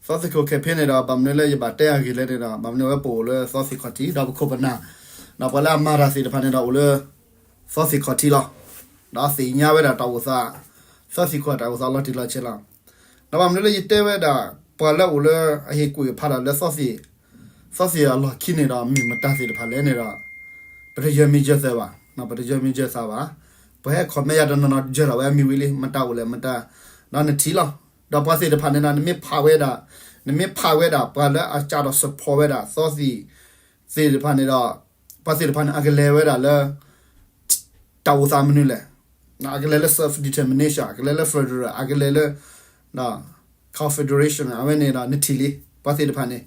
သံၣ်ခိၣ်ခဲဖ့န့ၣ်ဒီး ဘၣ်မနုၤလၢယဘၣ်တဲအဂ့ၢ်လဲၣ်န့ၣ်ဒီး ဘၣ်မနုၤဝဲပအိၣ်လၢသီသံၣ်ခီၣ်ထံး ဒီးပခိၣ်ပနၢ်, ဒီးပှၤလၢအမၤတၢ်သ့ၣ်တဖၣ်န့ၣ်ဒီးအိၣ်လၢ သီသံၣ်ခီၣ်ထံးလီၤ. ဒီးသ့ၣ်ညါဝဲဒၣ်တၢ်အိၣ်သး, သီသံၣ်ခိၣ်တၢ်အိၣ်သးလီၤတံၢ်လီၤဆဲးလီၤ. ဒီးဘၣ်မနုၤလၢယတဲဝဲဒၣ် ပှၤလၢအိၣ်လၢအဟ့ၣ်ကူၣ်ဖးဒိၣ်လၢ သီသံၣ်အလီၢ်ခံန့ၣ်ဒီး မ့ၢ်မတၤသ့ၣ်တဖၣ်လဲၣ်န့ၣ်ဒီး ပတယၢၤမံယၢၤသးဘၣ်, ပတယၢၤမံယၢၤသးဘၣ်. ပှၤဟဲ comment ယၤတနီၤနီၤယၢၤထီၣ်ဝဲအမံၤဝံၤလံ မတၤအိၣ်လဲၣ်မတၤ, ဒီးနထံၣ်လီၤ. ဒီးပှၤသ့ၣ်တဖၣ်န့ၣ်ဒီး နမ့ၢ်ဖးဝဲဒၣ်, နမ့ၢ်ဖးဝဲဒၣ် ပှၤလၢအကးထီၣ် support ဝဲဒၣ် သီသံၣ်သ့ၣ်တဖၣ်န့ၣ်ဒီး ပှၤသ့ၣ်တဖၣ်န့ၣ် အကလဲၤဝဲဒၣ်လၢ တၢ်အိၣ်သးမနုၤလဲၣ်. အကလဲၤလၢ self determination, အကလဲၤလၢ federal, အကလဲၤလၢ confederation အဝဲန့ၣ်ဒီး နထံၣ်လံ ပှၤသ့ၣ်တဖၣ်န့ၣ်.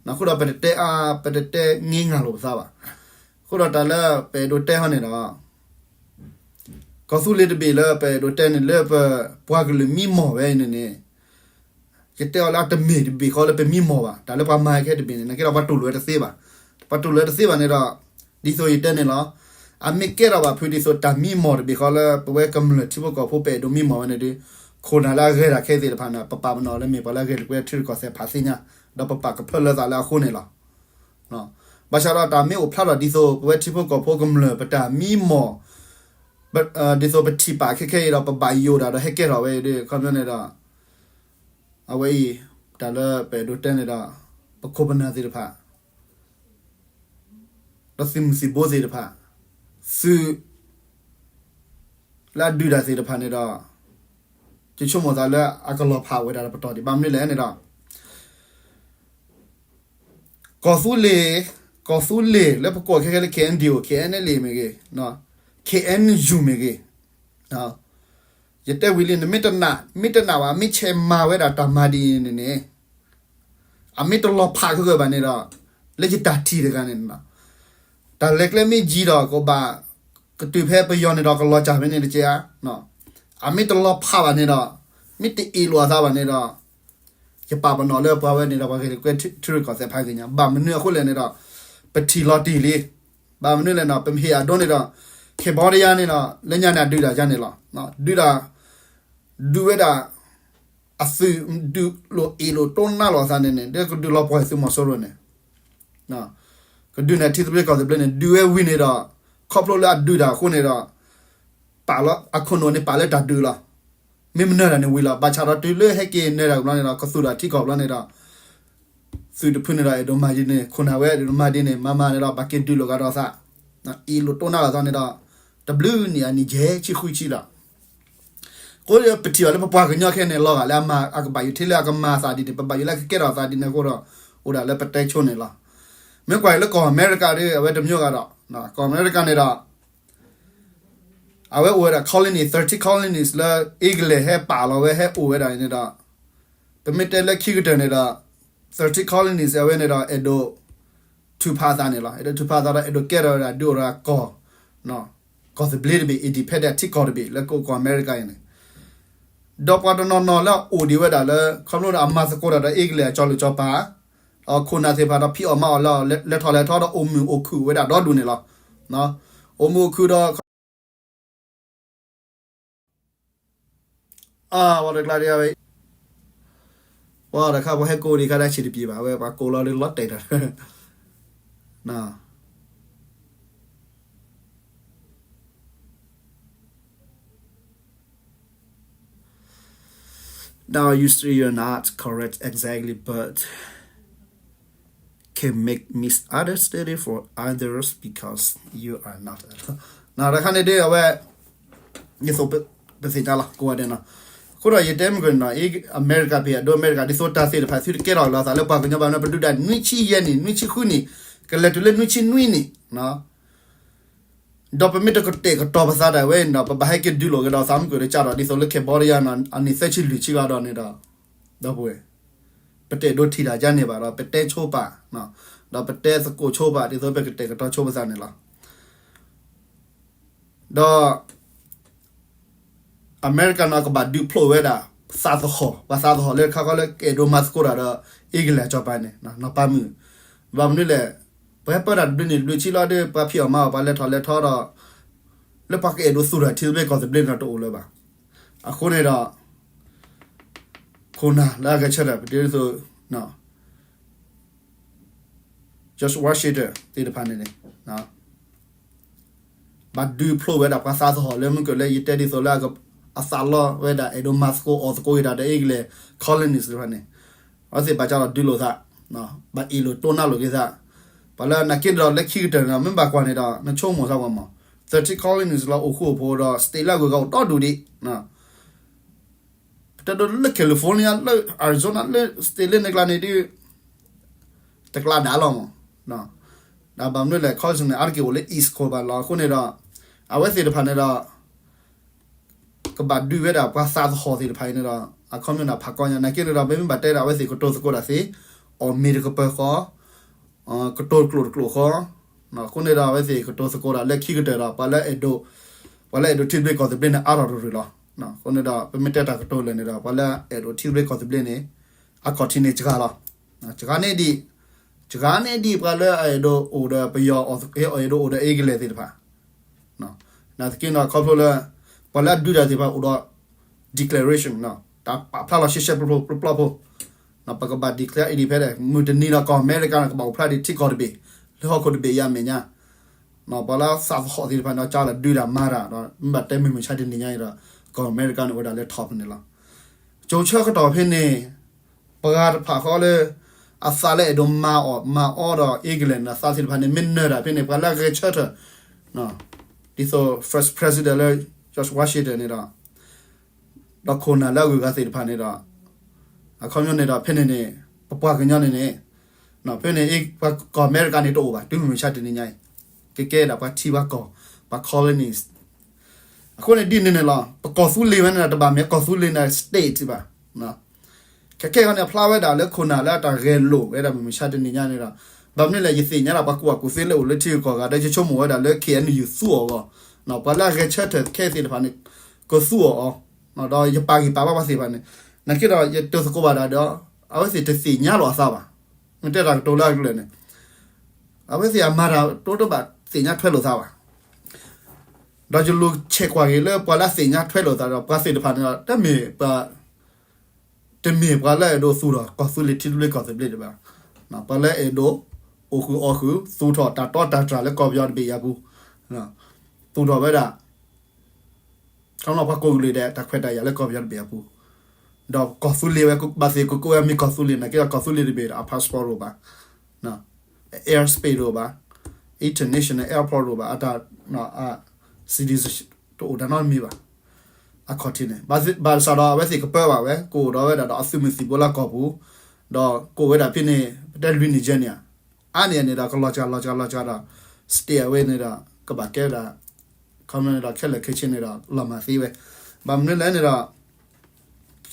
အဃိဒီးပတတဲအါ, ပတတဲင့ငၢ်လိာ်ပသးဘၣ်. အဃိဒီးတၢ်လၢပအဲၣ်ဒိးတဲဟီန့ၣ်ဒီး ကီၢ်သူလ့ၤတဘ့ၣ်လၢပအဲၣ်ဒိးတဲန့ၣ် လၢပပှၤကလုာ်မံမီၢ်ဝဲအံၤန့ၣ်န့ၣ် ယတဲအီၤလၢအတမ့ၢ်တဘ့ၣ်ဃီလၢပမံမီၢ်ဘၣ်. တၢ်လၢပှၤမၤခဲတဘ့ၣ်န့ၣ် နာ်က့ဒီးပှၤတူၢ်လိာ်ဝဲတသ့ဘၣ်. ပှၤတူၢ်လိာ်ဝဲတသ့ဘၣ်န့ၣ်ဒီး ဒ်သိးယတဲန့ၣ်လီၤ. အမ့ၢ်ကဲထီၣ်ဘၣ်ဖုးဒ်သိးတၢ်မံမီၢ်တဘ့ၣ်ဃီလၢပဝဲကမျၢၢ်ထံဖိကီၢ်ဖိပအဲၣ်ဒိးမံမီၢ်ဝဲန့ၣ်ဒီး ခိၣ်နၢ်လၢအဂဲၤတၢ်ခဲသ့ၣ်တဖၣ်န့ၣ် ပပာ်ပနီၣ်လၢမ့ၢ်ပှၤလၢအဂဲၤလိာ်ကွဲထံရူၢ်ကီၢ်သဲးဖးသ့ၣ်ညါ, ဒီးပပာ်ကဖၢလၢသးလၢအဃိန့ၣ်လီၤ. ဘၣ်ဆၣ်ဒီးတၢ်မ့ၢ်အိၣ်ဖျါထီၣ်ဒ်သိး ပဝဲထံဖိကီၢ်ဖိကမျၢၢ် ပတၢ်မံမီၢ် ဒ်သိးပထံၣ်ပာ်ခဲခဲအံၤဒီး ပဘၣ်ယိၣ်တၢ်ဒီးဟဲကဲထီၣ်ဝဲဒီး ခီပညီန့ၣ်ဒီး အဝဲအံၤ တၢ်လၢပအဲၣ်ဒိးတဲန့ၣ်ဒီး ပခိၣ်ပနၢ်သ့ၣ်တဖၣ် ဒီးသုးမုၢ်သံၣ်ဘိသ့ၣ်တဖၣ် သုးလၢအဒုးတၢ်သ့ၣ်တဖၣ်န့ၣ်ဒီး ယဆိကမိၣ်သးလၢအကလီၤဖးဝဲဒၣ်တပတီၢ်ဒံး ဘၣ်မနုၤလဲၣ်န့ၣ်ဒီး ကီၢ်သူလ့ၤ, ကီၢ်သူလ့ၤလၢပကိးခဲခဲလၢ KNDO, KNLA မ့ၢ်ဂ့ၤ, KNU မ့ၢ်ဂ့ၤ, ယတဲဝံၤလံ နမ့ၢ်တနာ်, မ့ၢ်တနာ်ဘၣ် မ့ၢ်ဆဲးမၤဝဲဒၣ်တၢ်မၤဒ်အံၤန့ၣ်န့ၣ် အမ့ၢ်တလီၤဖးခဲကဘၣ်န့ၣ်ဒီး လၢယတၢ်ထံၣ်တဂၤန့ၣ် တၢ်လဲၤကျဲမ့ၢ်ယံၤဒီး ကဘၣ်ကတုၤဖဲပယီၤန့ၣ်ဒီး ကလီၤစၢ်ဖဲန့ၣ်တက့ၢ်ဧါ. အမ့ၢ်တလီၤဖးဘၣ်န့ၣ်ဒီး မ့ၢ်တအ့ၣ်လိာ်အသးဘၣ်န့ၣ်ဒီး ယပာ်ပနီၣ်လၢပှၤဝဲန့ၣ်ဒီး ပှၤဂဲၤလိာ်ကွဲထံရူၢ်ကီၢ်သဲးဖးဂ့ၤညါ ဘၣ်မနုၤအဃိလဲၣ်န့ၣ်ဒီး ပထံၣ်လီၤတံၢ်လံ. ဘၣ်မနုၤလဲၣ်န့ၣ် ပဟ့ၣ်အဒိန့ၣ်ဒီး Cambodia န့ၣ်ဒီး လၢညါန့ၣ်အဒုးတၢ်ယါန့ၣ်လီၤ. ဒုးတၢ် ဒုးဝဲဒၣ် အသုးဒုးလိာ်အ့ၣ်လိာ်တိၢ်နါလိာ်အသးန့ၣ်န့ၣ် ဒ်ကဒုးလီၤပှီၢ်သုးမီၤစိရိၤန့ၣ် ကဒုးန့ၣ်ထံသဘျ့ကီၢ်သဘျ့န့ၣ် ဒုးဝဲဝံၤန့ၣ်ဒီး ခီဖျိလၢအဒုးတၢ်အဃိန့ၣ်ဒီး ပာ်လီၤအခိၣ်နူာ်န့ၣ် ပာ်လၢတၢ်ဒုးလီၤ. မ့ၢ်မနုၤတၢ်န့ၣ်ဝံၤလီၤ. ဘၣ်ဆၣ်ဒီးတုၤလၢဟဲက့ၤနၢၤတၢ်ကဘျီန့ၣ်ဒီး ကသူၣ်တၢ်ထံကီၢ်ဘျီန့ၣ်ဒီး သုးတဖုန့ၣ်ဒီး အဲၣ်ဒိးမၤဒ်န့ၣ် ခိၣ်နၢ်ဝဲအဲၣ်ဒိးမၤဒ်န့ၣ် မၤမၤန့ၣ်ဒီး ဘၣ်က့ၤဒုးလိာ်ကဒီးသး အ့ၣ်လိာ်တိၢ်နါလိာ်သးန့ၣ်ဒီး တဘျုးနံၣ်အနံၣ်ယဲၢ်ဆံဃုဆံလီၤ. အဃိပထံၣ်ဘၣ်လၢပပှၤကညီခဲအံၤန့ၣ် လီၤဂာ်လၢအကဘၣ်ယိၣ်ထဲလၢအကမၤအသးဒ်န့ၣ် ပဘၣ်ယိၣ်လၢအကကဲထီၣ်အသးဒ်န့ၣ်အဃိဒီး အိၣ်ဒၣ်လၢပတဲဆိန့ၣ်လီၤ. မ့ၢ်ကွၢ်အံၤလၢကီၢ်အမဲရကၤဒီး အဝဲတမျိုးဂၤဒီး ကီၢ်အမဲရကၤန့ၣ်ဒီး အဝဲအိၣ်ဝဲဒၣ် colony, thirteen colonies လၢ England ဟဲပာ်လီၤဝဲ ဟဲအိၣ်ဝဲဒၣ်န့ၣ်ဒီး ပမ့ၢ်တဲလၢခံကတၢၢ်န့ၣ်ဒီး thirteen colonies အဝဲန့ၣ်ဒီး အဲၣ်ဒိးထုးဖးအသးန့ၣ်လီၤ. အဲၣ်ဒိးထုးဖးအသးဒီး အဲၣ်ဒိးကဲထီၣ်ဝဲဒၣ် ဒုးအိၣ်ဒီးကီၢ် ကီၢ်သဘျ့တဘ့ၣ် independent ထံကီၢ်တဘ့ၣ် လၢကီၢ်အမဲရကၤ အံၤန့ၣ် ဒီးပှၤတနီၤနီၤလၢအအိၣ်ဒံးဝဲဒၣ်လၢ ခီဖျိဒီးအမၤသကိးတၢ်ဒီး England အကၠီလိာ်ကၠီပၤ အခိၣ်နၢ်သ့ၣ်တဖၣ်ဒီး ဖံးအီၣ်မၤအီၣ်လၢ လဲၤထီၣ်လဲၤထီဒီး အိၣ်မုာ်အိၣ်ခုၣ်ဝဲဒၣ်ဒီဒူၣ်န့ၣ်လီၤ. အိၣ်မုာ်အိၣ်ခုၣ်ဒီး အဝဲတကျါဒ်ဝဲ ပှၤတခါပှၤဟဲကိးဒံးခါဒၣ်ဆံးတပျ့ၤဘၣ် အဝဲပှၤကိးလီၤဒီးလီၤတဲာ်တၢ် Now you say you're not correct exactly, but can make misunderstanding for others because you are not. တခါန့ၣ်ဒ်အဝဲ ဒ်သိးပသ့ၣ်ညါလီၤ ကိးဂၤဒဲးနီၤ. အဃိဒီးယတဲမုၢ်ကနီၤ အမဲရကၤဖဲအဒိ အမဲရကၤ ဒ်သိးတၢ်သ့ၣ်တဖၣ်သုတကဲထီၣ်လီၤသးလၢပှၤကညီဘၣ်န့ၣ် ပဒုးဒၣ်နွံဆံယဲၢ်နံၣ် နွံဆံဃုနံၣ် ကလဲၤတုၤလၢနွံဆံနွံနံၣ် ဒီးပမ့ၢ်တကတဲာ်ကတီၤပသးဒၣ်ဝဲန့ၣ်ဒီး ပဘၣ်ဟဲက့ၤဒုးလိာ်ကဒီးသးမုၢ်ကဒီးကဒီး ဒ်သိးလၢ Cambodia နီၤ အနံၣ်သၢဆံလွံၢ်ဆံဂၤဒီးန့ၣ်ဒီး ဒီပုၢ်ဝဲၢ် ပတအဲၣ်ဒိးထံၣ်တၢ်ယါန့ၣ်ဘၣ်ဒီး ပတဲဆိပာ် ဒီးပတဲသကိးဆိပာ် ဒ်သိးပကတဲာ်ကတီၤဆိပသးန့ၣ်လီၤ. ဒီး အမဲရကၤန့ၣ် ကဘၣ်ဒုးဖျိးဝဲဒၣ် သးသဟီၣ် ပှၤသးသဟီၣ်လၢခါခီလၢကအဲၣ်ဒိးမၤသကိးတၢ်ဒီး အ့ကလဲၣ်အစီၤပၤန့ၣ် နီၢ်ပၤမုၣ်, ဘၣ်မနုၤလဲၣ်, ပှၤဟဲပၢတၢ်တဘျုးနံၣ်တဘျုးဆံလီၤဒီး ပှၤဖံးအီၣ်မၤအီၣ် ပှၤလဲၤထီၣ်လဲၤထီဒီး လၢပှၤကအဲၣ်ဒိးသူၣ်ထီၣ်ထံသဘျ့ကီၢ်သဘျ့န့ၣ်ဒီး တအိၣ်လၢၤဘၣ်. အဃိန့ၣ်ဒီး ခိၣ်နၢ်လၢအဂဲၤဆၢထၢၣ် ပတဲဒ်သိး George Washington သ့ၣ်တဖၣ်န့ၣ်န့ၣ် ဘၣ်ဒုးဖျိဝဲဒၣ်ပှၤသးသဟီၣ်လၢမုၢ်ကၢၢ်လၢယတဲဒ်သိးလၢ အသးလီဝဲဒၣ် အဲၣ်ဒိးမၤသကိးအီၣ်သကိးက့ၤတၢ်ဒီး အ့ကလဲၣ် colonies သ့ၣ်တဖၣ်န့ၣ်, အဝဲသ့ၣ်ဘၣ်ကၢ်လီၤဒုးလိာ်သး, ဘၣ်အ့ၣ်လိာ်တိၢ်နါလိာ်က့ၤသး, ပှၤလၢနာ်က့ဒီးလၢခံကတၢၢ်န့ၣ်ဒီး မ့ၢ်ဘၣ်ကွၢ်န့ၣ်ဒီး နဆိကမိၣ်သးကွၢ်မး, thirteen colonies လၢအိၣ်ဃူအိၣ်ဖိးဒီး state လၢအဂုၤအဂၤအိၣ်ဒီဒူၣ်ဒံး ပတဲဒိလၢ California လၢ Arizona လၢ state လၢန့ၣ်ကျါန့ၣ်ဒ် တကျါဒၣ်လီၤမး, ဒီးဘၣ်မနုၤလဲၣ် colonies န့ၣ် အါတက့ၢ်အိၣ်လၢ East Coast ဘၣ်လီၤ. အဃိန့ၣ်ဒီး အဝဲသ့ၣ်တဖၣ်န့ၣ်ဒီး ကဘၣ်ဒုးဝဲဒၣ်ပှၤသးသဟီၣ်သ့ၣ်တဖၣ်အံၤန့ၣ်ဒီး အခီပညီန့ၣ်ဖးကီညါ နာ်က့န့ၣ်ဒီး မ့မ့ၢ်ဘၣ်တဲဒၣ် အဝဲသ့ၣ်ကတိၤသကိးတၢ်သ့ အီၣ်မ့ၤတကပၤဃီ ကတိၤတကျိာ်တကျိာ်ဃီ, အဃိန့ၣ်ဒီး အဝဲသ့ၣ်ကတိၤသကိးတၢ်လၢခံကတၢၢ်ဒီး ပှၤလၢအဲၣ်ဒိး ပှၤလၢအဲၣ်ဒိးထံသဘျ့ကီၢ်သဘျ့န့ၣ် အါထီၣ်တရူၢ်လီၤ. အဃိန့ၣ်ဒီး ပမ့ၢ်တဲတၢ်ကတိၤလၢာ်န့ၣ်ဒီး ပှၤလၢအဲၣ်ဒိးထံသဘျ့ကီၢ်သဘျ့န့ၣ် အခီၣ်ထံးန့ၣ်စှၤလီၤ. စှၤန့ၢ်ဒံး စှၤန့ၢ်ဒံးပှၤလၢအအဲၣ်ဒိးအိၣ်ဒီးပယီၤ အဲၣ်ဒိးအိၣ်ဒီးအ့ကလဲၣ်သ့ၣ်တဖၣ် နာ်သက့ဒီး ခီဖျိလၢ ပှၤလၢအဒုးတၢ်သ့ၣ်တဖၣ်အိၣ်ဒီး declaration တၢ်ပာ်ဖျါလီၤရှဲရှဲပျီပျီပျီဖိ, ပကဘၣ် declare independent မုၢ်တနံၤဒီး ကီၢ်အမဲရကၤန့ၣ် ကဘၣ်အိၣ်ဖျါဒံးထံကီၢ်တဘ့ၣ် လၢဟီၣ်ခိၣ်တဘ့ၣ်အံၤအမဲာ်ညါ, ပှၤလၢသးသဟီၣ်သ့ၣ်တဖၣ်န့ၣ် ကၢ်လီၤဒုးတၢ်မၤတၢ်ဒီး မ့ၢ်ဘၣ်တဲမုၢ်မဆါတနံၤညါအံၤဒီး ကီၢ်အမဲရကၤန့ၣ်အိၣ်ဝဲဒၣ်လၢ top န့ၣ်လီၤ. ကၠိဆၢကတီၢ်ဖဲန့ၣ် ပှၤတဖၣ်ဃီလၢ အသးလၢအဲၣ်ဒိးမၤအီၣ်မၤအီဒီး အ့ကလဲၣ်န့ၣ် အသးသ့ၣ်တဖၣ်န့ၣ် မ့ၢ်နၢၤတၢ်ဖဲန့ၣ် ပှၤလၢအဂဲၤဆၢထၢၣ် ဒ်သိး first president လၢ George Washington န့ၣ်ဒီး ဒီးခိၣ်နၢ်လၢအဂုၤအဂၤသ့ၣ်တဖၣ်န့ၣ်ဒီး အခီပညီန့ၣ်ဒီး ဖဲန့ၣ်န့ၣ် ပပှၤကညီန့ၣ်န့ၣ် ဖဲန့ၣ် ပှၤကီၢ်အမဲရကၤန့ၣ်တအိၣ်ဘၣ် တုၤမုၢ်မဆါတနံၤညါအံၤ ကကဲဒၣ်ပှၤထံပှၤကီၢ် ပှၤ colonies အဃိန့ၣ်ဒ်န့ၣ်န့ၣ်လီၤ ပကီၢ်သူလ့ၤဝဲန့ၣ်ဒီး တဘၣ်မ့ၢ်ကီၢ်သူလ့ၤန့ၣ် state ဘၣ် ခဲခဲအံၤန့ၣ် ဖျါဝဲဒၣ်လၢခိၣ်နၢ်လၢအတၢ်ဂဲၤလိာ်ဝဲဒၣ်မုၢ်မဆါတနံၤညါန့ၣ်ဒီး ဘၣ်မနုၤလဲၣ် ယသ့ၣ်ညါလၢပှၤကူၣ်ဘၣ်ကူၣ်သ့လၢအိၣ်လၢထံဂုၤကီၢ်ဂၤဒီး ယဆိကမိၣ်ဝဲဒၣ်လၢ K N U သူအီၤအဂီၢ် ပှၤလၢအဂဲၤဆၢထၢၣ်ခဲအံၤသ့ၣ်တဖၣ်န့ၣ် ကသူအီၤအီၤ ဒီးယပာ်ဂံၢ်ပာ်ဘါပှၤသ့ၣ်တဖၣ်န့ၣ် နာ်က့ဒီး ယတိၤသကိးဘၣ်ဒၣ်ဒီး အဝဲသ့ၣ်တသ့ၣ်ညါလိာ်အသးဘၣ်. မ့ၢ်တဲတၢ်ကတိၤလၢအကလုာ်န့ၣ် အဝဲသ့ၣ်အမၤတၢ်တိတဘၣ်သ့ၣ်ညါထွဲလိာ်သးဘၣ်. ဒီးယလူၤဆဲးကွၢ်က့ၤလၢပှၤလၢအသ့ၣ်ညါထွဲလိာ်သးဒီး ပှၤသ့ၣ်တဖၣ်န့ၣ်ဒီး တမ့ၢ်ပှၤ တမ့ၢ်ပှၤလၢအဲၣ်ဒိးသူၣ်ထီၣ်ကီၢ်သူလ့ၤထံသဘျ့ကီၢ်သဘျ့ဒံးဘၣ်. ပှၤလၢအဲၣ်ဒိး အိၣ်ဃုာ်အီၣ်ဃုာ် သူၣ်ထီၣ်တၢ်တီတၢ်တြၢ်လၢကီၢ်ပယီၤတဘ့ၣ်အံၤအပူၤ သူၣ်ထီၣ်ဝဲဒၣ် ခီဖျိပှၤကိးကလုာ်ဒဲး တၢ်ခွဲးတၢ်ယာ်လၢကီၢ်ပယီၤတဘ့ၣ်အပူၤ ဒီးကီၢ်သူလ့ၤဝဲ ဘၣ်သ့ၣ်ကကိးဝဲမ့ၢ်ကီၢ်သူလ့ၤ နာ်က့ဒီးကီၢ်သူလ့ၤတဘ့ၣ်ဒီး အ passport တအိၣ်ဘၣ်, airspace တအိၣ်ဘၣ်, international airport တအိၣ်ဘၣ်, အတၢ် citizenship တအိၣ်တၢ်နီတမံၤဘၣ်. အခီၣ်ထံးန့ၣ် ဘၣ်ဆၣ်ဒီးအဝဲသ့ၣ်ကပၢဘၣ်ဝဲ ကအိၣ်ဒီးဝဲဒၣ်ဒီးအသုးမုၢ်သံၣ်ဘိလၢကီၢ်ပူၤ, ဒီးကအိၣ်ဝဲဒၣ်ဖဲန့ၣ် ပတဲလွံၢ်နံၣ်ယဲၢ်နံၣ်ဧါ အါန့ၢ်န့ၣ်ဒီး ကလီၤစှၤလီၤစှၤလီၤစှၤဒီး state အဝဲန့ၣ်ဒီး ကဘၣ်ကဲဝဲဒၣ် ခီမ့ၢ်န့ၣ်ဒီး ခဲလၢာ်ခဲဆ့န့ၣ်ဒီး လီၤမၢ်သ့ဝဲ. ဘၣ်မနုၤလဲၣ်န့ၣ်ဒီး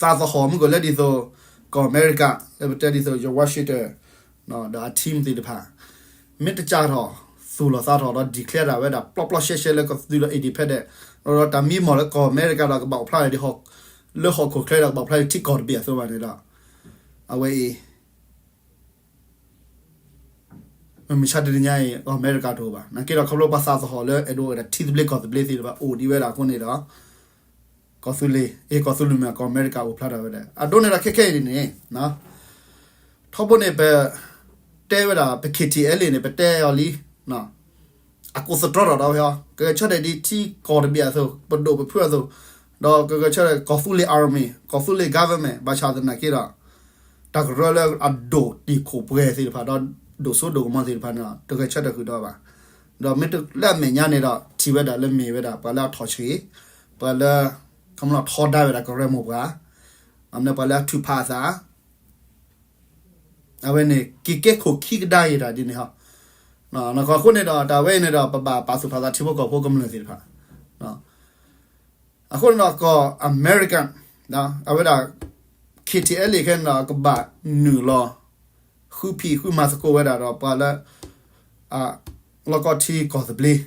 သးသဟီၣ်မုၢ်ကီၢ်လၢဒ်သိး ကီၢ်အမဲရကၤ လၢပတဲဒ်သိး George Washington ဒီးအ team သ့ၣ်တဖၣ် မ့ၢ်တကးထီၣ် သူၣ်လီၤသးထီၣ်ဒီး declare တၢ်ဝဲဒၣ် ပျီပျီရှဲရှဲလၢကသူဒီး independent ဒီးတၢ်မံမီၢ်လၢကီၢ်အမဲရကၤဒီး ကဘၣ်အိၣ်ဖျါဒ် လၢဟီၣ်ခိၣ်ချၢဒီး ကဘၣ်အိၣ်ဖျါဒ်ထံကီၢ်တဘ့ၣ်အသိးဘၣ်န့ၣ်ဒီး အဝဲအံၤ မုၢ်မဆါတနံၤညါအံၤ ကီၢ်အမဲရကၤတအိၣ်ဘၣ်. နာ်က့ဒီး ခီဖျိပှၤသးသဟီၣ်လၢအဲၣ်ဒိးအိၣ်ဒီးထံသဘျ့ကီၢ်သဘျ့သ့ၣ်တဖၣ်အိၣ်ဒံးဝဲဒၣ်အဃိန့ၣ်ဒီး ကီၢ်သူလ့ၤ အ့ၣ် ကီၢ်သူလ့ၤမ့ၢ်ကီၢ်အမဲရကၤအိၣ်ဖျါထီၣ်ဝဲဒၣ် အဒိန့ၣ်ဒီးခဲခဲအံၤန့ၣ် ထီဘိန့ၣ် ပတဲဝဲဒၣ် ပ K T L A န့ၣ် ပတဲအီၤလံ အကိးသတြီထီၣ်ဒီးဝဲအီၤ ကဂဲၤဆၢထၢၣ်ဒ်ထံကီၢ်တဘ့ၣ်အသိး ပဒိၣ်ပဖုအသိး ဒီးကဂဲၤဆၢထၢၣ်ကီၢ်သူလ့ၤ army ကီၢ်သူလ့ၤ government ဘၣ်ဆၣ်သနာ်က့ဒီး တၢ်ကရၢလၢအဒိၣ်တံၢ်ခိၣ်ပှဲၤသ့ၣ်တဖၣ် ဒီးဒိၣ်စိဒိၣ်ကမီၤသ့ၣ်တဖၣ်န့ၣ်ဒီး တဂဲၤဆၢထၢၣ်ဃုာ်ဒီးဘၣ်. ဒီးမ့ၢ်လၢအမဲာ်ညါန့ၣ်ဒီး ထံၣ်ဝဲဒၣ်လၢမ့ၢ်ဝဲဒၣ် ပှၤလၢအထီၣ်ဆှံ, ပှၤလၢ ခီမနီၣ်ထီဒါဝဲဒၣ်ကရၢမိၢ်ပှၢ်, အမ့ၢ်ပှၤလၢအထုးဖးအသး အဝဲန့ၣ် က့ၤကဲခိၣ်ခံကဒါယံၤတၢ်ဒ်န့ၣ်ဟီ. အဃိန့ၣ်ဒီး တၢ်ဝဲအံၤန့ၣ်ဒီး ပဘၣ်ပာ်သူၣ်ပာ်သးထံဖိကီၢ်ဖိကမျၢၢ်သ့ၣ်တဖၣ်. အဃိန့ၣ်ဒီး ကီၢ်အမဲရကၤ အဝဲဒၣ် K T L A ခဲန့ၣ်ဒီး ကဘၣ်နုာ်လီၤ ဃုဖံးဃုမၤသကိးဝဲဒၣ်ဒီး ပှၤလၢ လီၢ်ကီၢ်ထံကီၢ်သဘျ့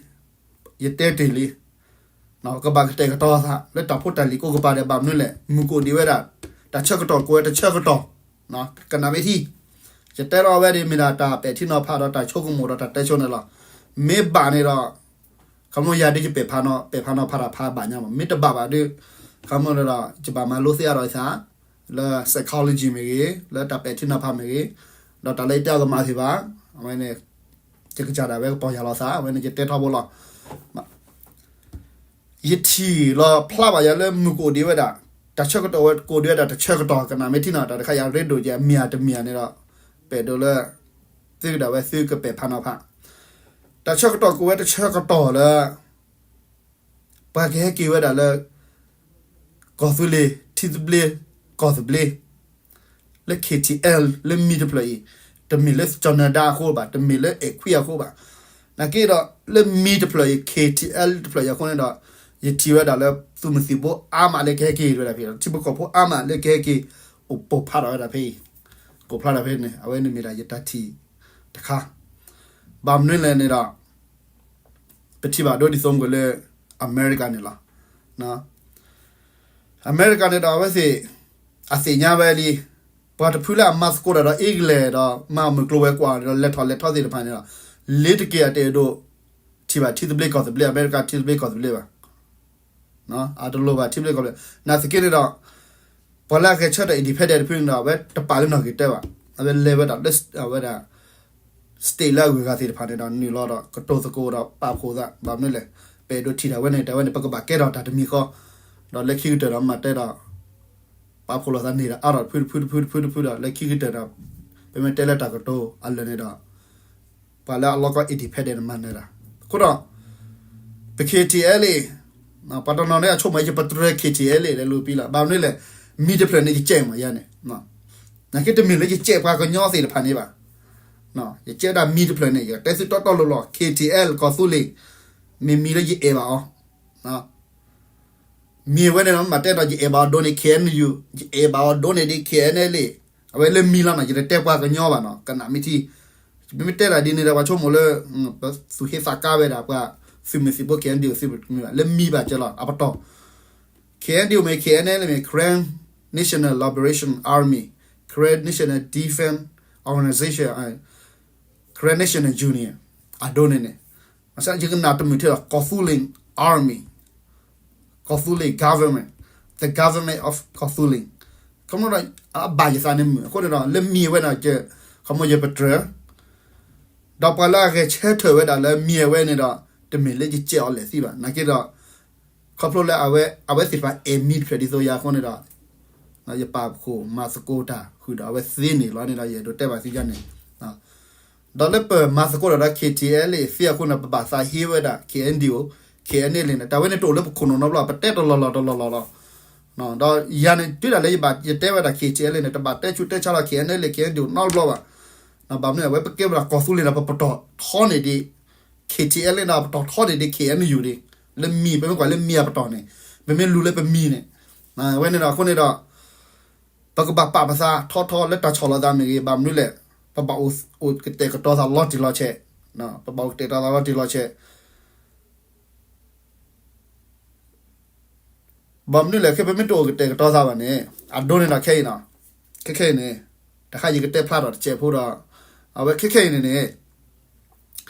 ယတဲတ့ၢ်လံ ကဘၣ်ကတဲာ်ကတီၤသး လၢတၢ်ဖိတၢ်လံၤကိးကပၤဒီး ဘၣ်မနုၤလဲၣ် မုၢ်ကအိၣ်ဒံးဝဲဒၣ် တၢ်ဆၢကတီၢ်ကိးဝဲတဆၢကတီၢ် ကနၣ်မ့ၢ်ထံ ယတဲထီၣ်ဝဲဒ်မ့ၢ်ဒၣ်တၢ်ပဲာ်ထံနီၤဖးဒီးတၢ်ဆိကမိၣ်ဒီးတၢ်တဲဆိန့ၣ်လီၤ. မ့ၢ်ဘၣ်န့ၣ်ဒီး ခီဖျိယၤဒ်ယပဲာ်ဖးနီၤ ပဲာ်ဖးနီၤဖးတၢ်ဖးဘၣ်ညါမး မ့ၢ်တဘၣ်ဘၣ်ဒီး ခီဖျိဒီး ယဘၣ်မၤလိသ့အါထီၣ်ယသး လၢ psychology မ့ၢ်ဂ့ၤ လၢတၢ်ပဲာ်ထံနီၤဖးမ့ၢ်ဂ့ၤ ဒီးတၢ်လၢယတဲအီၤကမၤသ့ဘၣ် အဝဲန့ၣ် ယကစၢ်ဒၣ်ဝဲကပီၤယၤလီၤသး အဝဲန့ၣ်ယတဲထီဘိလီၤ. ယထံၣ်လီၤဖျါဘၣ်ယၤလၢမုၢ်ကအိၣ်ဒံးဝဲဒၣ် တၢ်ဆၢကတီၢ်ဝဲကအိၣ်ဒံးဝဲဒၣ်တဆၢကတီၢ် ကနၣ်မ့ၢ်ထံနီၤ တၢ်တခါယၤရ့ဒိၣ်ယဲ မ့ၢ်ဧါတမ့ၢ်ဧါန့ၣ်ဒီး ပအဲၣ်ဒိးလၢ သုကဒၣ်ဝဲသုကပဲာ်ဖးနီၤဖး တၢ်ဆၢကတီၢ်ကအိၣ်ဝဲတဆၢကတီၢ်လၢ ပှၤကဟဲက့ၤဝဲဒၣ်လၢ ကီၢ်သူလ့ၤ ထံသဘျ့ ကီၢ်သဘျ့ လၢ K T L လၢမံၤတဖျၢၣ်အံၤ တမ့ၢ်လၢကၠီၤနၢၤဒါအဃိဘၣ် တမ့ၢ်လၢအဲၣ်ခွံအဃိဘၣ် နာ်က့ဒီးလၢမံၤတဖျၢၣ်အံၤ K T L တဖျၢၣ်အံၤအဃိန့ၣ်ဒီး ယထံၣ်ဝဲဒၣ်လၢ သုးမုၢ်သံၣ်ဘိအါမးလၢကဟဲက့ၤဝဲဒၣ်ဖဲ ထံဖိကီၢ်ဖိအါမးလၢကဟဲက့ၤ အိၣ်ပိာ်ဖးထီၣ်ဝဲဒၣ်ဖဲအံၤ ကိးဖျါထီၣ်ဖဲန့ၣ် အဝဲန့ၣ်မ့ၢ်ဒၣ်ယတၢ်ထံၣ်တခါ ဘၣ်မနုၤလဲၣ်န့ၣ်ဒီး ပထံၣ်ဘၣ်ဒိဒ်သိးမ့ၢ်လၢ အမဲရကၤန့ၣ်လီၤ. အမဲရကၤန့ၣ်ဒီးအဝဲသ့ၣ် အသ့ၣ်ညါဝဲလံ ပှၤတဖုလၢအမၤသကိးတၢ်ဒီး England ဒီးမၤမုၢ်ကျိၤဝဲၤကွာ်ဒီး လဲၤထီၣ်လဲၤထီသ့ၣ်တဖၣ်န့ၣ်ဒီး လ့ၤတက့ၢ်အတအဲၣ်ဒိး ထံၣ်ဘၣ်ထံသဘျ့ကီၢ်သဘျ့ အမဲရကၤထံသဘျ့ကီၢ်သဘျ့ဘၣ် အတလိၣ်ဘၣ်ထံသဘျ့ကီၢ်သဘျ့ နာ်သက့န့ၣ်ဒီး ပှၤလၢအဂဲၤဆၢထၢၣ် independent တဖုန့ၣ်ဒီး အဝဲတပာ်လၢနီၣ်ဂံၢ်တၢဘၣ် အဝဲလဲၤဝဲဒၣ်လၢအဝဲဒၣ် state လၢအဂုၤအဂၤသ့ၣ်တဖၣ်န့ၣ်ဒီး နုာ်လီၤဒီးကတိၤသကိးဒီးပာ်ဖှိၣ်သး ဘၣ်မနုၤလဲၣ် ပအဲၣ်ဒိးထံၣ်တၢ်ဝဲန့ၣ် တၢ်ဝဲန့ၣ် ပကဘၣ်ကဲထီၣ်တၢ်တမံၤဃီ ဒီးလၢခံကတၢၢ်ဒီးမၤတဲဒီး ပာ်ဖှိၣ်လိာ်သးန့ၢ်ဒီးအါထီၣ်တဖုတဖုတဖုတဖုတဖုဒီး လၢခံကတၢၢ်ဒီး ပမ့ၢ်တဲလၢတၢ်ကတိၤအလၢာ်န့ၣ်ဒီး ပှၤလၢအလီၢ်ကီ independent မၤနၢၤတၢ် အဃိဒီး ပ K T L A ပှၤတနီၤန့ၣ်အဆိကမိၣ် ယပတြၢၤ K T L A လၢလူပံလီၤ ဘၣ်မနုၤလဲၣ် မံၤတဖျၢၣ်န့ၣ် ယကဲးမးယၤန့ၣ် နာ်က့တမ့ၢ်လၢယကဲးပှၤကညီသ့ၣ်တဖၣ်န့ၣ်ဘၣ် ယကဲးဝဲဒၣ်မံၤတဖျၢၣ်န့ၣ် ယတဲသုတီတီလိၤလိၤ K T L ကီၢ်သူလ့ၤ မ့ၢ်မံၤလၢယအဲၣ်ဘၣ်အီၤ မ့ၢ်ဝဲန့ၣ်ဒီး မ့ၢ်တဲဒီး ယအဲၣ်ဘၣ်အီၤဒိၣ်န့ၢ် K N U ယအဲၣ်ဘၣ်အီၤဒိၣ်န့ၢ်ဒ် K N L A အဝဲလၢမံၤလီၤနီၤ ယတတဲပှၤကညီဘၣ်နီၤ ကနၣ်မ့ၢ်ထံ ပမ့ၢ်တဲဒၣ်ဒ်န့ၣ်ဒီး ပှၤဆိကမိၣ်လၢ ပသုးဟ့သးကါဝဲဒၣ်ပှၤသုးမုၢ်သံၣ်ဘိ K N D O သုးမုၢ်တမံၤဘၣ် လၢမံၤဘၣ်ကဲလီၤ အပတီၢ် K N D O မ့ၢ် K N L A မ့ၢ် Karen National Liberation Army, Karen National Defense Organization, Karen National Union အဒိန့ၣ်န့ၣ် ယကနၣ်တမုာ်ထဲဒီး ကီၢ်သူလ့ၤ Army, ကီၢ်သူလ့ၤ Government, the Government of ကီၢ်သူလ့ၤ ခီမီဒီး အဘၣ်ယသးန့ၣ်မုာ် အဃိန့ၣ်ဒီး လၢမံၤအဝဲန့ၣ် ခီမီယပတြၢၤ ဒီးပှၤလၢအဂဲၤဆၢထၢၣ်ဝဲဒၣ်လၢမံၤအဝဲန့ၣ်ဒီး တမ့ၢ်လၢယကဲးအီၤလဲၣ်သ့ဘၣ် နာ်က့ဒီး ခီဖျိလၢအဝဲ အဝဲသ့ၣ်တဖၣ်အဲၣ်မံၤတဖျၢၣ်ဒ်သိးယၤအဃိန့ၣ်ဒီး ယပာ်ဖှိၣ်မၤသကိးတၢ်ဃုာ်ဒီးအဝဲသ့န့ၣ်လီၤန့ၣ်ဒီး ယအဲၣ်ဒိးတဲဘၣ်သုယၤန့ၣ် ဒီးလၢပမၤသကိးတၢ်ဒီး K T L A သ့အဃိန့ၣ် ပဘၣ်သးဟ့ဝဲဒၣ် K N D O, K N L A န့ၣ် တၢ်ဝဲန့ၣ်တအိၣ်လၢပခိၣ်နူာ်နီတဘျီ ပတဲတလီၢ်လီၢ်တလီၢ်လီၢ်လီၤ. ဒီးယၤန့ၣ် တုၤဒၣ်လၢယဘၣ်ယတဲဝဲဒၣ် K T L A န့ၣ် တဘၣ်တဲဆူးတဲဆါလီၤ K N L A, K N D O နီတဘျီဘၣ်. ဘၣ်မနုၤလဲၣ် အဝဲပကဲဝဲဒၣ်ကီၢ်သူလ့ၤဒီး ပပတီၢ်ထီန့ၢ်ဒံး K T L A န့ၣ်ဒီး ပတီၢ်ထီန့ၢ်ဒံး K N U ဒံး လၢမံၤ ပမ့ၢ်ကွၢ်လၢမံၤအပတီၢ်န့ၣ် ပမ့ၢ်လူၤလၢပမံၤန့ၣ် အဝဲန့ၣ်ဒီး အဃိန့ၣ်ဒီး ပကဘၣ်ပာ်ပသးထီထီလၢတၢ်ဆီၣ်လီၤသးမ့ၢ်ဂ့ၤ ဘၣ်မနုၤလဲၣ် ပဘၣ်အိၣ်ကတဲာ်ကတီၤသးလီၤတံၢ်လီၤဆဲး, ပဘၣ်အိၣ်ကတဲာ်ကတီၤသးလီၤတံၢ်လီၤဆဲး ဘၣ်မနုၤလဲၣ် ခဲပမ့ၢ်တအိၣ်ကတဲာ်ကတီၤသးဘၣ်န့ၣ် အဒိန့ၣ်ဒီးခဲအံၤနီၤ, ခဲခဲအံၤန့ၣ် တခါယကတဲဖျါထီၣ်တစဲးဖိဒီး အဝဲခဲခဲအံၤန့ၣ်န့ၣ်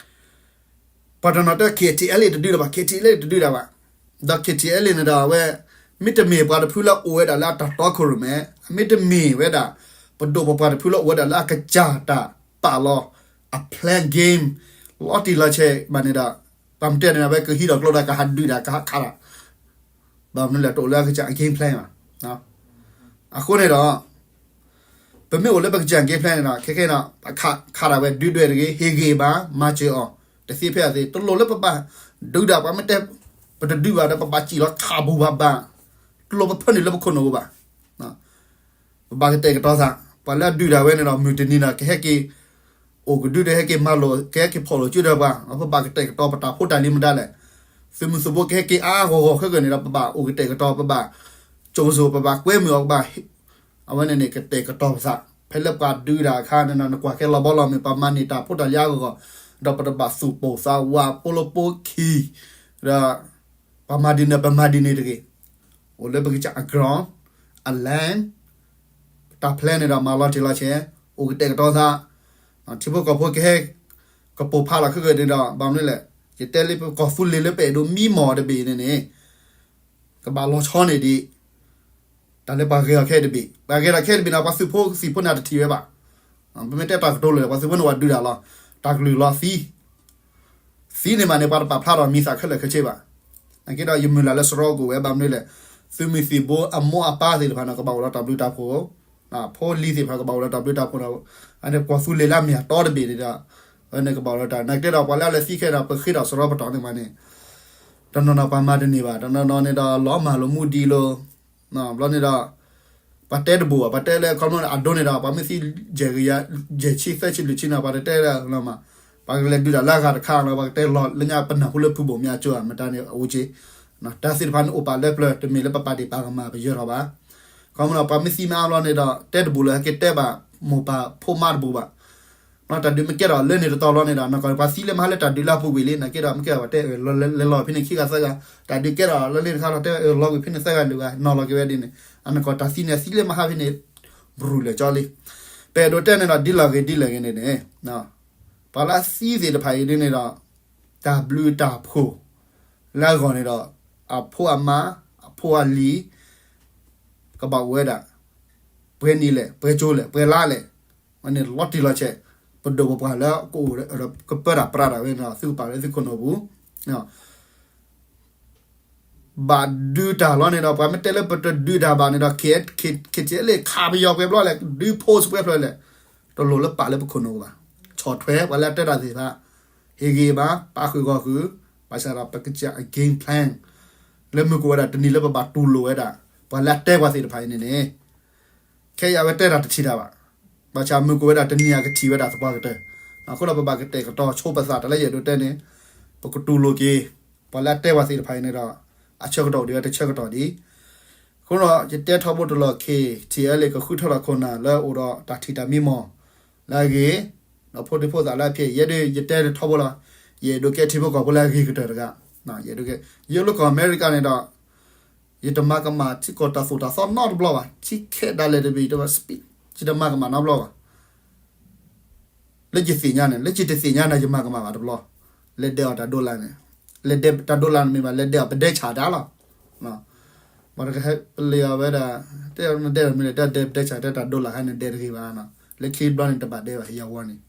ပှၤတနီၤတဲ K T L A တဒုဒၣ်ဘၣ် K T L A တဒုဒၣ်ဘၣ်, ဒီး K T L A န့ၣ်ဒီးအဝဲ မ့တမ့ၢ်ပှၤတဖုလၢအိၣ်ဝဲဒၣ်လၢအတၢ်တီခိၣ်ရိၣ်မဲ, မ့တမ့ၢ်ဝဲဒၣ် ပဒိၣ်ပပှၢ်တဖုလၢအိၣ်ဝဲဒၣ်လၢအကစၢ်တၢ်ပာ်လီၤ အ plan game လီၤတံၢ်လီၤဆဲးဘၣ်န့ၣ်ဒီး ပှၤမတၤန့ၣ် အဝဲကဟံးထီၣ်ကျိဒီးကဟးဒုးဒၣ်ကဟးခးဒၣ် ဘၣ်မနုၤလဲၣ် တအိၣ်လၢအကစၢ်အ game plan ဘၣ်. အဃိန့ၣ်ဒီး ပမ့ၢ်အိၣ်လၢပကစၢ် game plan န့ၣ်ဒီး ခဲခဲန့ၣ် ခးဒၣ်ဝဲဒုးဒွဲၣ်တဂ့ၤ ဟ့ၣ်ဂ့ၤဘၣ် မၤစၢၤအီၤ တသ့ဖဲအသ့ တလိၣ်လၢပဘၣ်ဒုးဒၣ်ပှၤမ့ၢ်တဲ ပတဒုးဘၣ်ဒီး ပဘၣ်စံၣ်လီၤခးပူၤဘၣ်ဘၣ် တလိၣ်ပဖၢနုာ်လၢပခိၣ်နူာ်ဘၣ် ပဘၣ်ကတဲာ်ကတီၤသး ပှၤလၢအဒုးဒၣ်ဝဲန့ၣ်ဒီး မုၢ်တနံၤဒီး ကဟဲက့ၤ အိၣ်ကဒုဒီးဟဲက့ၤမၤလိာ် ကဟဲက့ၤဖီၣ်လိာ်စုဒီးပှၤ ပဘၣ်ကတဲာ်ကတီၤပတၢ်ဖိတၢ်လံၤမတၤလဲၣ်. သုးမုၢ်သံၣ်ဘိကဟဲက့ၤအါအါဂီၢ်ဂီၢ်ခဲကနံၣ်ဒီး ပဘၣ်အိၣ်ကတဲာ်ကတီၤ ပဘၣ် ကၠိၤစိၤ ပဘၣ်ကွဲမုာ်အီၤ ပဘၣ် အဝဲန့ၣ်န့ၣ် ကတဲာ်ကတီၤပသး ဖဲလၢပှၤဒုးဒၣ်အခါန့ၣ်ဒီး နကွၢ်ကဲလီၤဘီလီၤမုၢ် ပှၤမၤန့ၢ်တၢ်ဖိတၢ်လံၤအါဂီၢ်ဂီၢ် ဒီးပတဘၣ်သူၣ်ပိၢ်သးဝးပိလိာ်ပိခံ ဒီး ပှၤမၤဒ်န့ၣ် ပမၤဒ်န့ၣ်တဂ့ၤ. အိၣ်လၢပကစၢ်အ ground အ land တၢ် plan န့ၣ်ဒီး မၤလီၤတံၢ်လီၤဆဲး အိၣ်ကတဲာ်ကတီၤသး ထံဖိကီၢ်ဖိကဟဲ ကပိာ်ဖးလီၤခဲကနံၣ်ဒီး ဘၣ်မနုၤလဲၣ်, ယတဲလၢပကီၢ်သူလ့ၤလၢပအဲၣ်ဒိးမံမီၢ်တဘ့ၣ်န့ၣ်န့ၣ် ကဘၣ်လီၤဆီန့ၢ်ဒံး တၢ်လၢပှၤဂဲၤအီၤခဲအံၤတဘ့ၣ်, ပှၤဂဲၤထီၣ်ခဲအံၤတဘ့ၣ်န့ၣ် ပှၤသုးဖိသံၣ်ဖိန့ၣ်တထံၣ်ဝဲဘၣ်. ပမ့ၢ်တဲတၢ်ကတိၤလၢာ် ပှၤသုးဖိန့ၣ်ဝဲဒုးတၢ်လီၤ, တၢ်ကလုၢ်လီၤသံ သံန့ၣ်မးန့ၣ် ပှၤတပာ်ဖျါထီၣ်မံၤသးခဲလၢာ်ခဲဆ့ဘၣ်. နာ်က့ဒီး ယမုၢ်လၢ်လၢစရီကိၣ်ဝဲ ဘၣ်မနုၤလဲၣ်, သုးမုၢ်သံၣ်ဘိအမိၢ်အပၢ်သ့ၣ်တဖၣ်န့ၣ် ကဘၣ်အိၣ်ဒီးတၢ်ဘျုးတၢ်ဖှိၣ်, ဖိလံၤသ့ၣ်တဖၣ်ကဘၣ်အိၣ်ဒီးတၢ်ဘျုးတၢ်ဖှိၣ်ဒီး အန့ၣ်ကီၢ်သူလ့ၤလၢအမ့ၢ်အတီတဘ့ၣ်န့ၣ်ဒီး အန့ၣ်ကဘၣ်အိၣ်ဒီးတၢ် နာ်က့ဒီး ပှၤလၢအလဲၤသံခဲဒီး ပဃ့ဒီးစရီပတီၢ်န့ၣ်မးန့ၣ် တနီၤနီၤပှၤမၤတန့ၢ်ဘၣ်, တနီၤနီၤန့ၣ်ဒီးလီၤမၢ်လီၤမူဒံးလီၤ. ဘျီန့ၣ်ဒီး ပှၤတဲတဘူးဘၣ်, ပှၤတဲလၢခီဖျိအဒိန့ၣ်ဒီး ပှၤမ့ၢ်သံယဲၢ်ဂၤ ယဲၢ်ဆံ သၢဆံ လွံၢ်ဆံန့ၣ် ပှၤတတဲလၢၤမး, ပှၤကလဲၤဒုးတၢ်လၢအဂၤတခါလီၤ, ပှၤကတဲလီၤလၢညါပနၢ်ဟူလၢဖုဘိၣ်မၠါကၠိဧါ မတၤန့ၣ်အဝဲက့, တၢ်သ့ၣ်တဖၣ်န့ၣ်အိၣ်ပာ်လၢပျၢၤ တမ့ၢ်လၢပပာ်ဒ့ၣ်ပာ်ကမၣ်ပယၢၤထီၣ်ဘၣ်. ခီဖျိပှၤမ့ၢ်သံမ့ၢ်အါဘျီန့ၣ်ဒီး တဲတဘူးလၢၤ ဟဲက့ၤတဲဘၣ်မိၢ်ပၢ်ဖိမါတဘူးဘၣ်. တၢ်ဒုးမ့ၢ်ကဲထီၣ်လၢန့ၣ်တတီၤဘျီန့ၣ်ဒီး နကီၢ်ပှၤသံလၢမဟါလၢတၢ်ဒုးလၢအပူၤကွံာ်လံ, နာ်က့ဒီး မ့ၢ်ကဲထီၣ်ပှၤတဲအၢၣ်လီၤလဲၤလီၤဖဲန့ၣ်ခံဂၤသၢဂၤ, တၢ်ဒုးကဲထီၣ်လၢန့ၣ်တခါလီၤ တဲအၢၣ်လီၤကွံာ်ဖဲန့ၣ်သၢဂၤလွံၢ်ဂၤ နီၤလီၤက့ၤဝဲဒ်န့ၣ် အနကီၢ်တၢ်သံန့ၣ် အသံလၢမဟါဖဲန့ၣ် ဘြူၤလၢာ်ကၠီလံ. ပအဲၣ်ဒိးတဲန့ၣ်ဒီး ဒ်လဲၣ်ဂ့ၤဒ်လဲၣ်ဂ့ၤန့ၣ်န့ၣ် ပှၤလၢအသံသ့ၣ်တဖၣ်အံၤဒ်န့ၣ်ဒီး တၢ်ဘျုးတၢ်ဖှိၣ်လၢအဂီၢ်န့ၣ်ဒီး အဖိအမါ အဖိအလံၤ ကဘၣ်အိၣ်ဝဲဒၣ် ပှဲၤနံၣ်လဲၣ် ပှဲၤကၠိလဲၣ် ပှဲၤလါလဲၣ်, ဝဲန့ၣ်လီၤတံၢ်လီၤဆဲး, ပဒိၣ်ပပှၢ်လၢကအိၣ်ကပၢတၢ်ပြးတၢ်ဝဲန့ၣ်ဒီး သုကပာ်လၢသုခိၣ်နူာ်ပူၤ ဘၣ်ဒုးတၢ်လီၤန့ၣ်ဒီး ပှၤမ့ၢ်တဲလၢပတဒုးတၢ်ဘၣ်န့ၣ်ဒီး ခ့ထံလ့ၣ်ခးပယီၤပှဲၤဘျီလဲၣ် ဒုး post ပှဲၤဖျၢၣ်လဲၣ်, တလိၣ်လၢပာ်လၢပခိၣ်နူာ်ပူၤဘၣ်. ဆီၣ်ထွဲပှၤလၢအတဲတၢ်သ့ၣ်တဖၣ်, ဟ့ၣ်ဂ့ၤဘၣ် ပာ်ဃုာ်ဂီၢ်ဃုာ်, ဘၣ်ဆၣ်ဒီးပကစၢ်အ game plan လၢမုၢ်ကအိၣ်ဝဲဒၣ်တနံၤလၢပဘၣ်တူၢ်လိာ်ဝဲဒၣ် ပှၤလၢအတဲပှၤသ့ၣ်တဖၣ်အံၤန့ၣ်န့ၣ် ခဲအံၤအဝဲတဲတၢ်တထံၣ်တၢ်ဘၣ်. ဘၣ်ဆၣ်မုၢ်ကအိၣ်ဝဲဒၣ်တနံၤအကထံၣ်ဝဲဒၣ်သပှၢ်ကတၢၢ်, အဃိဒီးပဘၣ်ကတဲာ်ကတီၤဆိပသးတၢ်လၢယအဲၣ်ဒိးတဲန့ၣ်, ပကတူၢ်လိာ်က့ၤ ပှၤလၢအတဲပှၤသ့ၣ်တဖၣ်အံၤန့ၣ်ဒီး အဆၢကတီၢ်အိၣ်ဒံးဝဲတဆၢကတီၢ်ဒံး. အဃိဒီး ယတဲထီဘိတလီၢ်ခံ ထံၣ်အဲလ့ၣ်ကဃုထၢထီၣ်ခိၣ်နၢ်လၢအိၣ်ဒီးတၢ်ထံၣ်တၢ်မံမီၢ်လၢအဂ့ၤ, ဒီးဖိဒံဖိသၣ်လၢအဖျဲၣ်, ယဲဒၣ်ယတဲထီဘိလီၤ. ယအဲၣ်ဒိးကဲထံဖိကီၢ်ဖိလၢအဂ့ၤကတၢၢ်တဂၤ, ယအဲၣ်ဒိးကဲ, ယအိၣ်လၢကီၢ်အမဲရကၤန့ၣ်ဒီး ယတမၤကမၣ်ထံကီၢ်တၢ်သိၣ်တၢ်သီနီတဘျီဘၣ်, ထံခဲဒၣ်လဲာ်တဘ့ၣ် ယတမၤကမၣ်နီတဘျီဘၣ်. လၢယသ့ၣ်ညါန့ၣ်, လၢယတသ့ၣ်ညါန့ၣ် ယမၤကမၣ်ဘၣ်တဘျီ. လဲၤဒဲးအီၤတၢ်ဒိလၣ်န့ၣ်, လဲၤဒဲးတၢ်ဒိလၣ်န့ၣ်မ့ၢ်ဘၣ် လဲၤဒဲးအီၤပဒဲဆၣ်တၢ်လီၤ. ပှၤတကဟဲပလံၤအီၤဝဲဒၣ်, တဲနဒဲးမ့ၢ်လဲၤတဲဒဲးပဒဲဆၣ် တဲတၢ်ဒိလၣ်ခါန့ၣ်ဒဲးတဂ့ၤဘၣ်, လၢခံဘျီန့ၣ်တဘၣ်ဒဲးဘၣ် ယဝီန့ၣ် ဒီ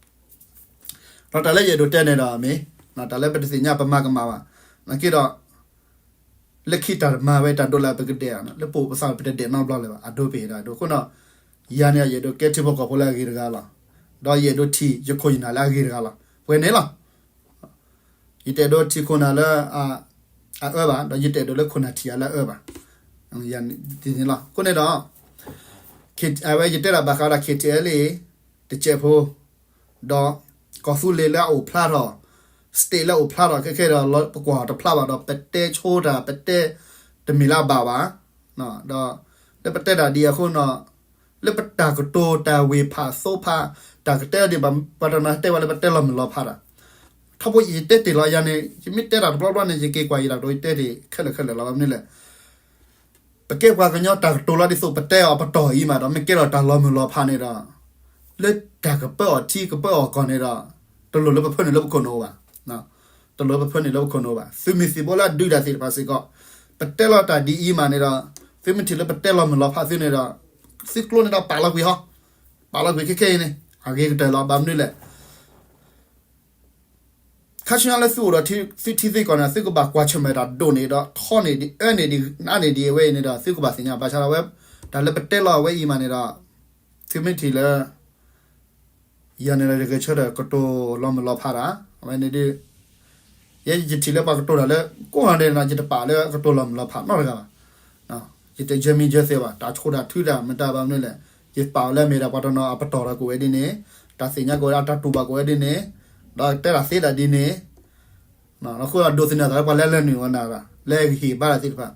းတၢ်လၢယအဲၣ်ဒိးတဲန့ၣ်ဒီးမ့ၢ်, တၢ်လၢပတသ့ၣ်ညါပမၤကမၣ်ဘၣ်, နာ်က့ဒီး လၢခံတၢ်မၤဝဲတၢ်ဒိလၣ်ပကဒဲး, လၢပအိၣ်ပသးပတဒဲးနီတဘျီလၢၤဘၣ်, အဒိပဟ့ၣ်ဒၣ်ဒိ. အဃိဒီး ယၤန့ၣ်ယအဲၣ်ဒိးကဲထံဖိကီၢ်ဖိလၢအဂ့ၤတဂၤလီၤ. ဒီးယအဲၣ်ဒိးထံၣ်ယခိၣ်ယနၢ်လၢအဂ့ၤတဂၤလီၤ. ပှဲၤန့ၣ်လီၤ. ယတအဲၣ်ဒိးထံၣ်ခိၣ်နၢ်လၢ အအၢဘၣ်, ဒီးယတအဲၣ်ဒိးလၢခိၣ်နၢ်ထံၣ်ယၤလၢအအၢဘၣ်. ယၤန့ၣ်လီၤ. အဃိန့ၣ်ဒီး အဝဲယတဲဒၣ်ဘၣ်ဃးဒီး ခ့ထံအဲလ့ၣ် တစဲးဖိ ဒီးကီၢ်သူလ့ၤလၢအအိၣ်ဖျါထီၣ်, state လၢအအိၣ်ဖျါထီၣ်ခဲခဲဒီး ပကွၢ်တဖျါဘၣ်ဒီး ပတဲဆိတၢ် ပတဲတမ့ၢ်လၢအဘၣ်ဘၣ်. ဒီးလၢပတဲတၢ်ဒ်အဃိန့ၣ်, လၢပတၢ်ကတိၤတၢ်ဝ့ၢ်ဖးသိဖး တၢ်ကတဲဒ်ဘၣ် ပှၤတနီၤတဲဝဲလၢပတဲလီၤမုၢ်လီၤဖးတၢ်, ထီဘိယတဲတ့ၢ်လီၤယၤန့ၣ် ယမ့ၢ်တဲတၢ်တဘျီဘျီန့ၣ် ယက့ၤကွၢ်ယတၢ်ကတိၤ ယတဲတ့ၢ်ခဲလၢာ်ခဲလၢာ်လီၤ. ဘၣ်မနုၤလဲၣ် ပကဲပှၤကညီတၢ်ကတိၤလီၤဒ်သိးပတဲအီၤပတီၢ်အံၤမးဒီး မ့ၢ်ကဲထီၣ်တၢ်လီၤမုၢ်လီၤဖးန့ၣ်ဒီး လၢတၢ်ကပၢအီၤထံကပၢအီၤကီၢ်န့ၣ်ဒီး တလိၣ်လၢပဖၢနုာ်လၢပခိၣ်နူာ်ဘၣ်. တလိၣ်လၢပဖၢနုာ်လၢပခိၣ်နူာ်ဘၣ်. သုးမုၢ်သံၣ်ဘိလၢအဒုးတၢ်သ့ၣ်တဖၣ်စ့ၢ်ကီး ပတဲလီၤတၢ်ဒ်အံၤမးန့ၣ်ဒီး သုမ့ၢ်ထံၣ်လၢပတဲလီၤမုၢ်လီၤဖးသုန့ၣ်ဒီး သုကျိန့ၣ်ဒီးပာ်လီၤကွံာ်ဟီ, ပာ်လီၤကွံာ်ခဲခဲအံၤန့ၣ် အဂ့ၤကတၢၢ်လီၤ. ဘၣ်မနုၤလဲၣ် ခါဆူညါလၢသုအိၣ်ဒီးသုထံသုကီၢ်န့ၣ် သုကဘၣ်ကွၢ်ဆၢၣ်မဲာ်တၢ်ဒိၣ်န့ၢ်ဒီးထီန့ၢ်ဒံးအၢန့ၢ်ဒံးနးန့ၢ်ဒံးအဝဲအံၤန့ၣ်ဒီး သုကဘၣ်သ့ၣ်ညါ ဘၣ်ဆၣ်ဒီးဝဲ တၢ်လၢပတဲလီၤအဝဲအံၤမးန့ၣ်ဒီး သုမ့ၢ်ထံၣ်လၢ ယၤန့ၣ်ဒီးယဂဲၤဆၢထၢၣ်ကတိၤလီၤမုၢ်လီၤဖးတၢ် အဝဲန့ၣ်ဒ် ယဲယထံၣ်လၢပှၤကတိၤတၢ်လၢကိးဂၤဒဲးန့ၣ်ဒီး ယတပာ်လၢကတိၤလီၤမုၢ်လီၤဖးနီတဂၤဘၣ်. ယတယၢမံယၢသ့ဘၣ် တၢ်ဆိၣ်တၢ်ထုတၢ်မတၤဘၣ်မနုၤလဲၣ် ယပာ်အီၤလၢအမ့ၢ်ဒၣ်ပှၤတနီၤအပတီၢ်ဒီးကအိၣ်ဝဲဒ်န့ၣ် တၢ်သ့ၣ်ညါကအိၣ်ဝဲဒၣ်တၢ်တူၢ်ဘၣ်ကအိၣ်ဝဲဒ်န့ၣ် ဒီးတဲတၢ်သ့တၢ်ဒ်န့ၣ် အဃိဒီးဒိးသန့ၤအသးလၢပှၤလၢလၢနုာ်အီၤနၤ လၢဟ့ၣ်ဂံၢ်ဘါတၢ်သ့ၣ်တဖၣ်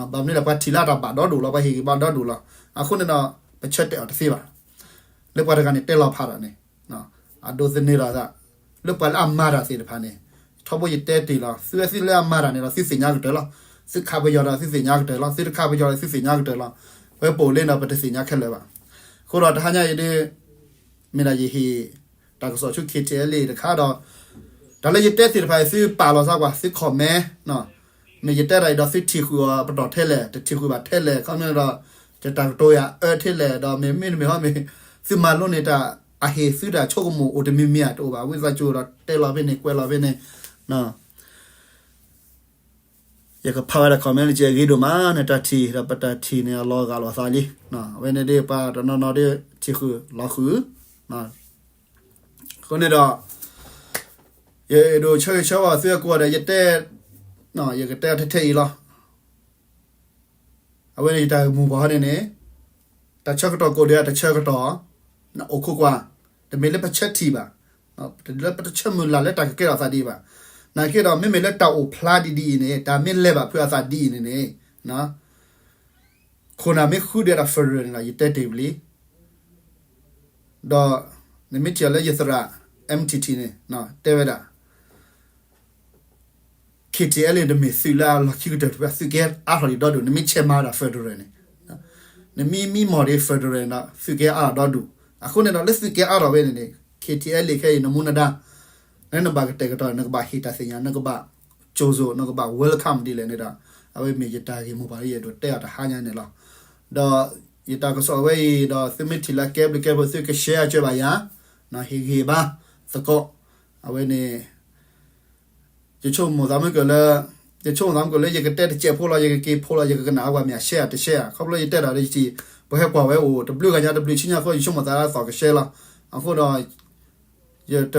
ဘၣ်မနုၤလဲၣ် ပှၤထံၣ်လၢတၢ်ဘၣ်ဒီဒိၣ်လီၤ ပှၤဟ့ၣ်ဂံၢ်ဘါဒီဒိၣ်လီၤ. အဃိန့ၣ်ဒီး ပဆၢတဲာ်အီၤတသ့ဘၣ်. လၢပှၤတဂၤန့ၣ်တဲလီၤဖးတၢ်န့ၣ် အဒိးသန့ၤလီၤသး လၢပှၤလၢအမၤတၢ်သ့ၣ်တဖၣ်န့ၣ် ထီဘိယတဲတ့ၢ်လီၤ သုဝဲသုလၢအမၤတၢ်န့ၣ်ဒီး သုသ့ၣ်ညါကတၢၢ်လီၤ. သုခးပယီၤဒီးသုသ့ၣ်ညါကတၢၢ်လီၤ သုတခးပယီၤဒီးသုသ့ၣ်ညါကတၢၢ်လီၤ. ပဝဲပအိၣ်လၢန့ၣ်ဒီး ပတသ့ၣ်ညါခဲလၢာ်ဘၣ်. အဃိဒီးတဟါညါအံၤဒ် မ့ၢ်ဒၣ်ယဟ့ၣ် တၢ်ကစီၣ်ဆူ K T L A တခါဒီး တၢ်လၢယတဲသ့ၣ်တဖၣ်အံၤ သုပာ်လီၤသးကွၢ် သု comment မ့ၢ်ယတဲတၢ်အံၤဒီး သုထံၣ်ဃုာ်အီၤပတီၢ်ထဲလဲၣ်, တထံၣ်ဃုာ်ဘၣ်ထဲလဲၣ်, ခီမ့ၢ်ဒီး ယတၢ်ကတိၤယၤအၢထဲလဲၣ်, ဒီးမ့မ့ၢ်တမ့ၢ်ဟီမ့ၢ် သုမၤလိန့ၢ်တၢ်အဟ့ၣ်သုတၢ်ဆိကမိၣ်အိၣ်တမံၤမံၤဧါ တအိၣ်ဘၣ်. ဝံသးစူၤဒီးတဲလီၤဖဲန့ၣ် ကွဲးလီၤဖဲန့ၣ် ယကဖးဝဲဒၣ် comment လၢကဲအဂ့ၤဒိၣ်မး နတၢ်ထံၣ်ဒီးပတၢ်ထံၣ်န့ၣ် အလီၤဂာ်လိာ်သးလံ. အဝဲန့ၣ်ဒ်ပှၤတနီၤနီၤဒ်ထံၣ်ဃုာ်လီၤဃုာ်, အဃိန့ၣ်ဒီး ယအဲၣ်ဒိးဆၢဂ့ၤဆၢဝါသုအကိးဂၤဒဲး ယတဲ, ယကတဲထဲထဲအံၤလီၤ. အဝဲန့ၣ်ယတၢ်ဂ့ၢ်မိၢ်ပှၢ်ဟီန့ၣ်န့ၣ် တၢ်ဆၢကတီၢ်ကိးဒဲး တၢ်ဆၢကတီၢ် နအိၣ်ခိးကွၢ်, တမ့ၢ်လၢပဆၢထံၣ်ဘၣ်, တမ့ၢ်လၢပတဆၢမုၢ်လၢ်လၢတၢ်ကကဲထီၣ်သးဒ်အံၤဘၣ်. နာ်က့ဒီး မ့မ့ၢ်လၢတၢ်အိၣ်ဖျါဒ်ဒ်အံၤန့ၣ် တၢ်မ့ၢ်လဲၤဘၣ်ဖုးအသးဒ်အံၤန့ၣ်န့ၣ် ခိၣ်နၢ်မ့ၢ်ဃုဒဲးဒီး federal န့ၣ်ဒီး ယတဲတ့ၢ်ဝံၤလံ. ဒီး နမ့ၢ်ထံၣ်အီၤလၢယသရၣ် M T T န့ၣ် တဲဝဲဒၣ် K T L A တမ့ၢ်သုးလၢအလီၢ်ခံကတၢၢ်တဖၣ် သုးကဲအါထီၣ်ဒံးဒီဒူၣ်, နမ့ၢ်ဆဲးမၤဝဲဒၣ် federal န့ၣ် နမ့ၢ်မံမီၢ်ဒံး federal န့ၣ်ဒီး သုးကဲအါထီၣ်ဒီဒူၣ်. အဃိန့ၣ်ဒီး လၢသုးကဲအါထီၣ်ဝဲန့ၣ်န့ၣ် K T L A ခဲအံၤ နမူနဒါ လၢနဘၣ်ကတဲာ်ကတီၤ နကဘၣ်ဟ့ၣ်တၢ်သ့ၣ်ညါ နကဘၣ် ကၠိၤစိၤ နကဘၣ် welcome ဒ်လဲၣ်န့ၣ်ဒီး အဝဲမ့ၢ်ယတၢ်ဂ့ၢ်မိၢ်ပှၢ်လၢယအဲၣ်ဒိးတဲအီၤတဟါညါန့ၣ်လီၤ. ဒီးယတၢ်ကစီၣ်အဝဲအံၤဒီး သုမ့ၢ်ထံၣ်လၢကဲဘျုးကဲဖှိၣ် သုက share ကၢဘၣ်ယၤ, ဟ့ၣ်ဂံၢ်ဘါသကိး, အဝဲန့ၣ် ယဆိကမိၣ်သးမုၢ်ကၢၢ်လၢ ယဆိကမိၣ်သးမုၢ်ကၢၢ်လၢ ယကတဲတစဲးဖိလီၤ, ယကက့ၤဖိလီၤ, ယကကနၣ်အါပှၤမ့ၢ်အ share တ share ခီဖျိယတဲတၢ်ဒီးယထံၣ် ပှၤဟဲကွၢ်ဝဲအိၣ် တဘျုးဂၤညါတဘျုးဆံညါအဃိ ယဆိကမိၣ်သးလၢအသီၣ်က share လီၤ. အဃိဒီး ယတ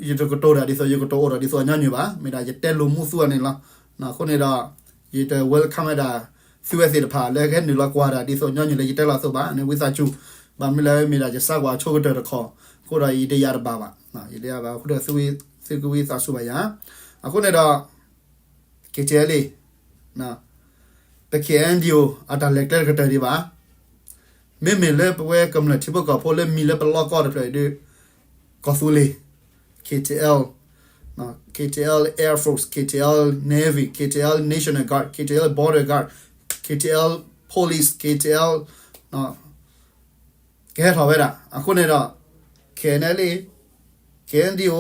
ယတကတိၤတၢ်ဒ်သိးယကတိၤအိၣ်ဒီးဒ်သိးညီနုၢ်ဘၣ်, မ့ၢ်ဒၣ်ယတဲလိာ်မူသူအီၤန့ၣ်လီၤ. အဃိန့ၣ်ဒီး ယတ welcome ဝဲဒၣ် သုဝဲသ့ၣ်တဖၣ်လၢကဟဲနုာ်လီၤကွၢ်တၢ်ဒ်သိးညီနုၢ်လၢယတဲလီၤအသိးဘၣ်န့ၣ် ဝံသးစူၤ, ဘၣ်မနုၤလဲၣ်မ့ၢ်ဒၣ်ယစးကွၢ်ဆိကတၢၢ်တခီ အဃိဒီးယတယာ်တဘၣ်ဘၣ်, ယတယာ်ဘၣ်အဃိဒီး သုကဝံသးစူၤဘၣ်ယၤ, အဃိန့ၣ်ဒီး K T L A ပ K N D O အတၢ်လဲၤကျဲတကတၢၢ်ဒံးဘၣ်. မ့မ့ၢ်လၢပဝဲကမျၢၢ်ထံဖိကီၢ်ဖိလၢမံၤလၢပလီၢ်ကီၢ်တဖျၢၣ်အံၤဒီး ကီၢ်သူလ့ၤ K T L, K T L Air Force, K T L Navy, K T L National Guard, K T L Border Guard, K T L Police, K T L ကဟဲထီၣ်ဝဲဒၣ်. အဃိန့ၣ်ဒီး K N L A, K N D O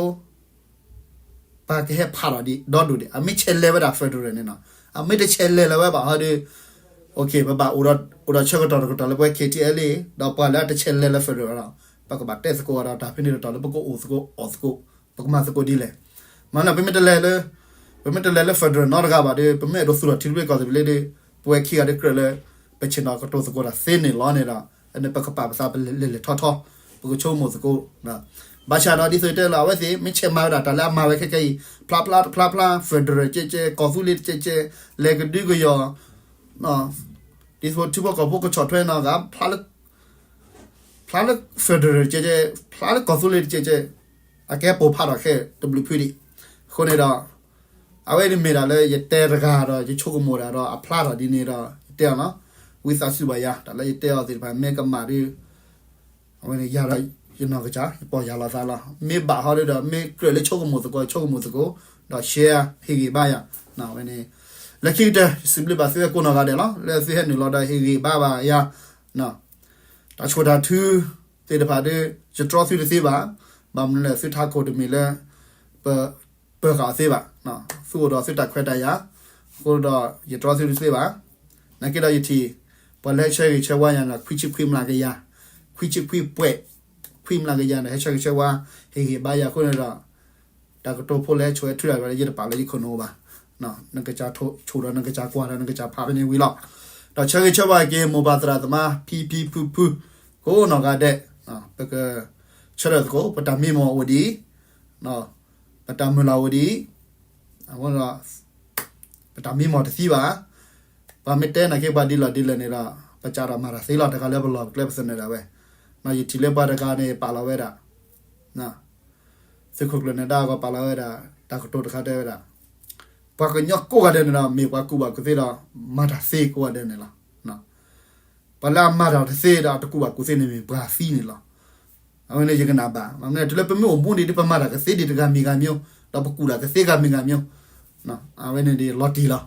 ပှၤကဟဲဖးထီၣ်ဒံးဒီဒူၣ်ဒံး အမ့ၢ်ဆဲးလဲၤဝဲဒၣ် federal န့ၣ်နီၤ, အမ့ၢ်တဆဲးလဲၤလၢၤဝဲဘၣ်ဟီဒီး ပဘၣ်အိၣ်ဒီးဆၢကတီၢ်တကတီၢ်လၢပဝဲ K T L A ဒီးပှၤလၢအတဆဲးလဲၤလၢ federal ဒီး ပကဘၣ်တဲသကိးဒီးတၢ်ဖဲန့ၣ်တတီၤလၢပကအိၣ်သကိးအီၣ်သကိး ပကမၤသကိးဒ်လဲၣ်. မ့ၢ်လၢပမ့ၢ်တလဲၤလၢ ပမ့ၢ်တလဲၤလၢ federal နီတဂၤဘၣ်ဒီး ပမ့ၢ်အဲၣ်ဒိးသူၣ်ထီၣ်ထံသဘျ့ကီၢ်သဘျ့ဒီး ပဝဲခံဂၤဒီးကြၢးလၢ ပဆ့ၣ်နီၤကတိၤသကိးတၢ်သ့န့ၣ်လီၤန့ၣ်ဒီး ပကပာ်ပသးပလဲၤလဲၤထီၣ်ထီ ပကဆိကမိၣ်သကိး ဘၣ်ဆၣ်ဒီးဒ်သိးတဲလီၤ အဝဲသ့ၣ်မ့ၢ်ဆဲးမၤဝဲဒၣ်တၢ်လၢအမၤဝဲခဲကဲအံၤ ဖျါဖျါတဖျါဖျါ federal ကဲကဲ ကီၢ်သူလ့ၤကဲကဲ လဲၤကဒုကယီၤ ဒ်သိးထံဖိကီၢ်ဖိကဆီၣ်ထွဲနီၤဂၤ ဖျါလၢ federal ကဲကဲ ဖျါလၢကီၢ်သူလ့ၤတကဲကဲ အကဲပိာ်ဖးထီၣ်ခဲတဘျုးဖုဒံး. အဃိန့ၣ်ဒီး အဝဲန့ၣ်မ့ၢ်ဒၣ်လၢယတဲတဂၤဒီး ယဆိကမိၣ်ဒၣ်ဒီးအဖျါထီၣ်ဒ်န့ၣ်ဒီး ယတဲအီၤနီၤ ဝံသးစူၤဘၣ်ယၤ တၢ်လၢယတဲအီၤသ့ၣ်တဖၣ် မ့ၢ်ကမၣ်ဒီး အဝဲန့ၣ်ယၤဒီးယနီၢ်ကစၢ် ယပီၢ်ယၢ်လီၤသးလီၤ. မ့ၢ်ဘၣ်ဟီဒီး မ့ၢ်ကြၢးလၢဆိကမိၣ်သကိး ဆိကမိၣ်သကိး ဒီး share ဟ့ၣ်ဂံၢ်ဘါယၤ အဝဲန့ၣ် လၢခံကတၢၢ် ယစံးဘျုးဘၣ်သုဝဲကိးနီၢ်ဂၤဒဲးလီၤ လၢသုဟဲနုာ်လီၤဒီးဟ့ၣ်ဂံၢ်ဘါဘၣ်ယၤ တၢ်ဆိၣ်တၢ်ထုသ့ၣ်တဖၣ်ဒီး ယတြီသုတသ့ဘၣ်. ဘၣ်မနုၤလဲၣ် သုထးခိၣ်တမ့ၢ်လၢ ပ ပၢၤဃာ်အီၤသ့ဘၣ်. သုအိၣ်ဒီးသုတၢ်ခွဲးတၢ်ယာ် အဃိဒီး ယတြီသုတသ့ဘၣ်. နာ်က့ဒီးယထံၣ် ပှၤလၢဟဲဆၢဂ့ၤဆၢဝါယၤန့ၣ် ခွံဆံခွံမျးကယၤ, ခွံဆံခွံပှဲၤ ခွံမျးကယၤန့ၣ် ဟဲဆၢဂ့ၤဆၢဝါ ဟ့ၣ်ဂံၢ်ဘါယၤအဃိန့ၣ်ဒီး တၢ်ကတိၤဖိလၢဟဲဆိၣ်ဟဲထုတၢ်ဒီး ယတပာ်လၢယခိၣ်နူာ်ဘၣ်. နကစၢ်ဆိၣ်ဒီးနကစၢ်ကွၢ်ဒီးနကစၢ်ဖးဖဲန့ၣ်ဝံၤလီၤ. ဒီးဆၢဂ့ၤဆၢဝါက့ၤမိၢ်ပၢ်သရၣ်သမါ ဖံဖံဖုဖု ကိးနီၢ်ဂၤဒဲး ပကဆၢထၢၣ်သကိး ပတၢ်မံမီၢ်အိၣ်ဒံး ပတၢ်မုၢ်လၢ်အိၣ်ဒံး အဃိဒီး ပတၢ်မံမီၢ်တသံဘၣ်. ပှၤမ့ၢ်တဲနာ်က့ပှၤဒ်လဲၣ်ဒ်လဲၣ်န့ၣ်ဒီး ပစးထီၣ်မၤတၢ်သ့လီၤ တဂၤလၢပလီၢ်ပကျဲပသနၢၣ်ဒၣ်ဝဲ. ယထံၣ်လၢပှၤတဂၤန့ၣ် ပာ်လီၤဝဲဒၣ် သုးခိၣ်ကျၢၢ်နၢၤဒါကီးပာ်လီၤဝဲဒၣ် တၢ်ကတိၤတခါတဲဝဲဒၣ် ပှၤကညီကိးဂၤဒဲးန့ၣ်ဒီး မ့ၢ်ပှၤကူၣ်ဘၣ်ကူၣ်သ့ဒီး မၤတၢ်သ့ကိးဂၤဒဲးန့ၣ်လီၤ. ပှၤလၢအမၤတၢ်တသ့ဒီးအတကူၣ်ဘၣ်ကူၣ်သ့န့ၣ်မ့ၢ်ပှၤသံန့ၣ်လီၤ. အဝဲန့ၣ်ယကနၣ်ဘၣ် မ့ၢ်တုၤလၢပမ့ၢ်အိၣ်မူဒံးဒီး ပမၤတၢ်ကသ့ဒံးတဂၤမံၤဂၤမံၤ ဒီးပကူၣ်တၢ်ကသ့ဂၤမံၤဂၤမံၤ အဝဲန့ၣ်ဒ်လီၤတံၢ်လီၤ.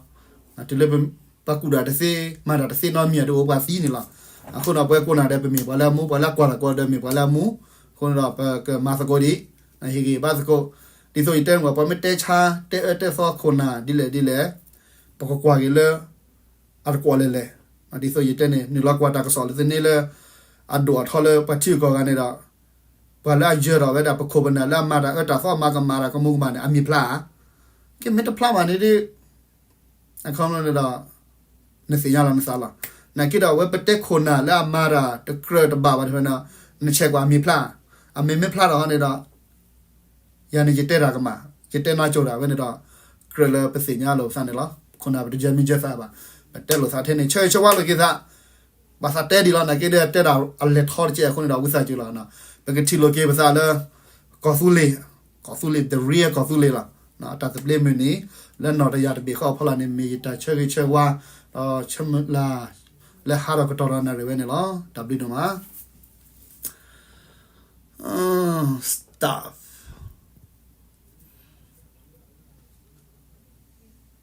တုၤလၢပကူၣ်တၢ်တသ့ မၤတၢ်တသ့နီတမံၤဒီး အိၣ်ပှၤသံန့ၣ်လီၤ. အဃိဒီးပှၤကိးဂၤဒဲး ပမ့ၢ်ပှၤလၢအမူ ပှၤလၢအကွၢ်တၢ်ကိးဂၤဒဲး မ့ၢ်ပှၤလၢအမူ အဃိန့ၣ်ဒီး ပကမၤသကိးဒံး, ဟ့ၣ်ဂံၢ်ဘါသကိး, ဒ်သိးယတဲန့ၣ် ပှၤမ့ၢ်တဲဆါ တဲအၢတဲသီခိၣ်နၢ်ဒ်လဲၣ်ဒ်လဲၣ်, ပကကွၢ်က့ၤလၢ အတကွီၣ်လဲၣ်လဲၣ်, ဒ်သိးယတဲန့ၣ် နုာ်လီၤကွၢ်တၢ်ကစီၣ်လၢသန့လၢ အဒိၣ်အထီလၢပှၤထံဂုၤကီၢ်ဂၤန့ၣ်ဒီး ပှၤလၢအယၢၤထီၣ်ဝဲဒၣ် ပခိၣ်ပနၢ်လၢအမၤတၢ်အၢတၢ်သီ မၤကမၣ်တၢ်ကမူၤကမၣ်န့ၣ် အမံၤဖျါဧါ, ကမ့ၢ်တဖျါဘၣ်န့ၣ်ဒီး အခီပညီန့ၣ်ဒီး နသ့ၣ်ညါလီၤနသးလီၤ. နာ်က့ဒီး အဝဲပတဲခိၣ်နၢ်လၢအမၤတၢ်တကြၢးတဘၣ်ဘၣ်တဖၣ်န့ၣ်, နဆဲးကွၢ်အမံၤဖျါ, အမံၤမ့ၢ်ဖျါထီၣ်ဟီန့ၣ်ဒီး ယၤန့ၣ်ယတဲတၢ်ကမၣ်, ယတဲနါကၠိတၢ်ဝဲန့ၣ်ဒီး ကြၢးလၢပသ့ၣ်ညါလိာ်ပသးန့ၣ်လီၤ. ခိၣ်နၢ်ပတယၢၤမံယၢၤသးဘၣ်, ပတဲလိာ်သးထဲန့ၣ် ဆၢဂ့ၤဆၢဝါလိာ်က့ၤသး ဘၣ်သးတဲဒံးလီၤ. နာ်က့ဒီး တဲဒၣ်အလဲၤထီတကဲအဃိန့ၣ်ဒီး ဝံသးစူၤလီၤ. ပကထံၣ်လိာ်က့ၤပသးလၢ ကီၢ်သူလ့ၤ, ကီၢ်သူလ့ၤ the real ကီၢ်သူလ့ၤလီၤ. တၢ်သဘျ့မုၢ်နံၤ လၢနီၣ်တယၢ်တဘ့ၣ်ဃီအဖီလာ်န့ၣ် မ့ၢ်ယတၢ်ဆၢဂ့ၤဆၢဝါ ဒီးဆၢမုၢ်လၢ် လၢဟးထီၣ်ကတီၢ်ဒီးနၣ်ရံၣ်ဝဲန့ၣ်လီၤ. တၢ်ဘျုးဒိၣ်မး. Stop.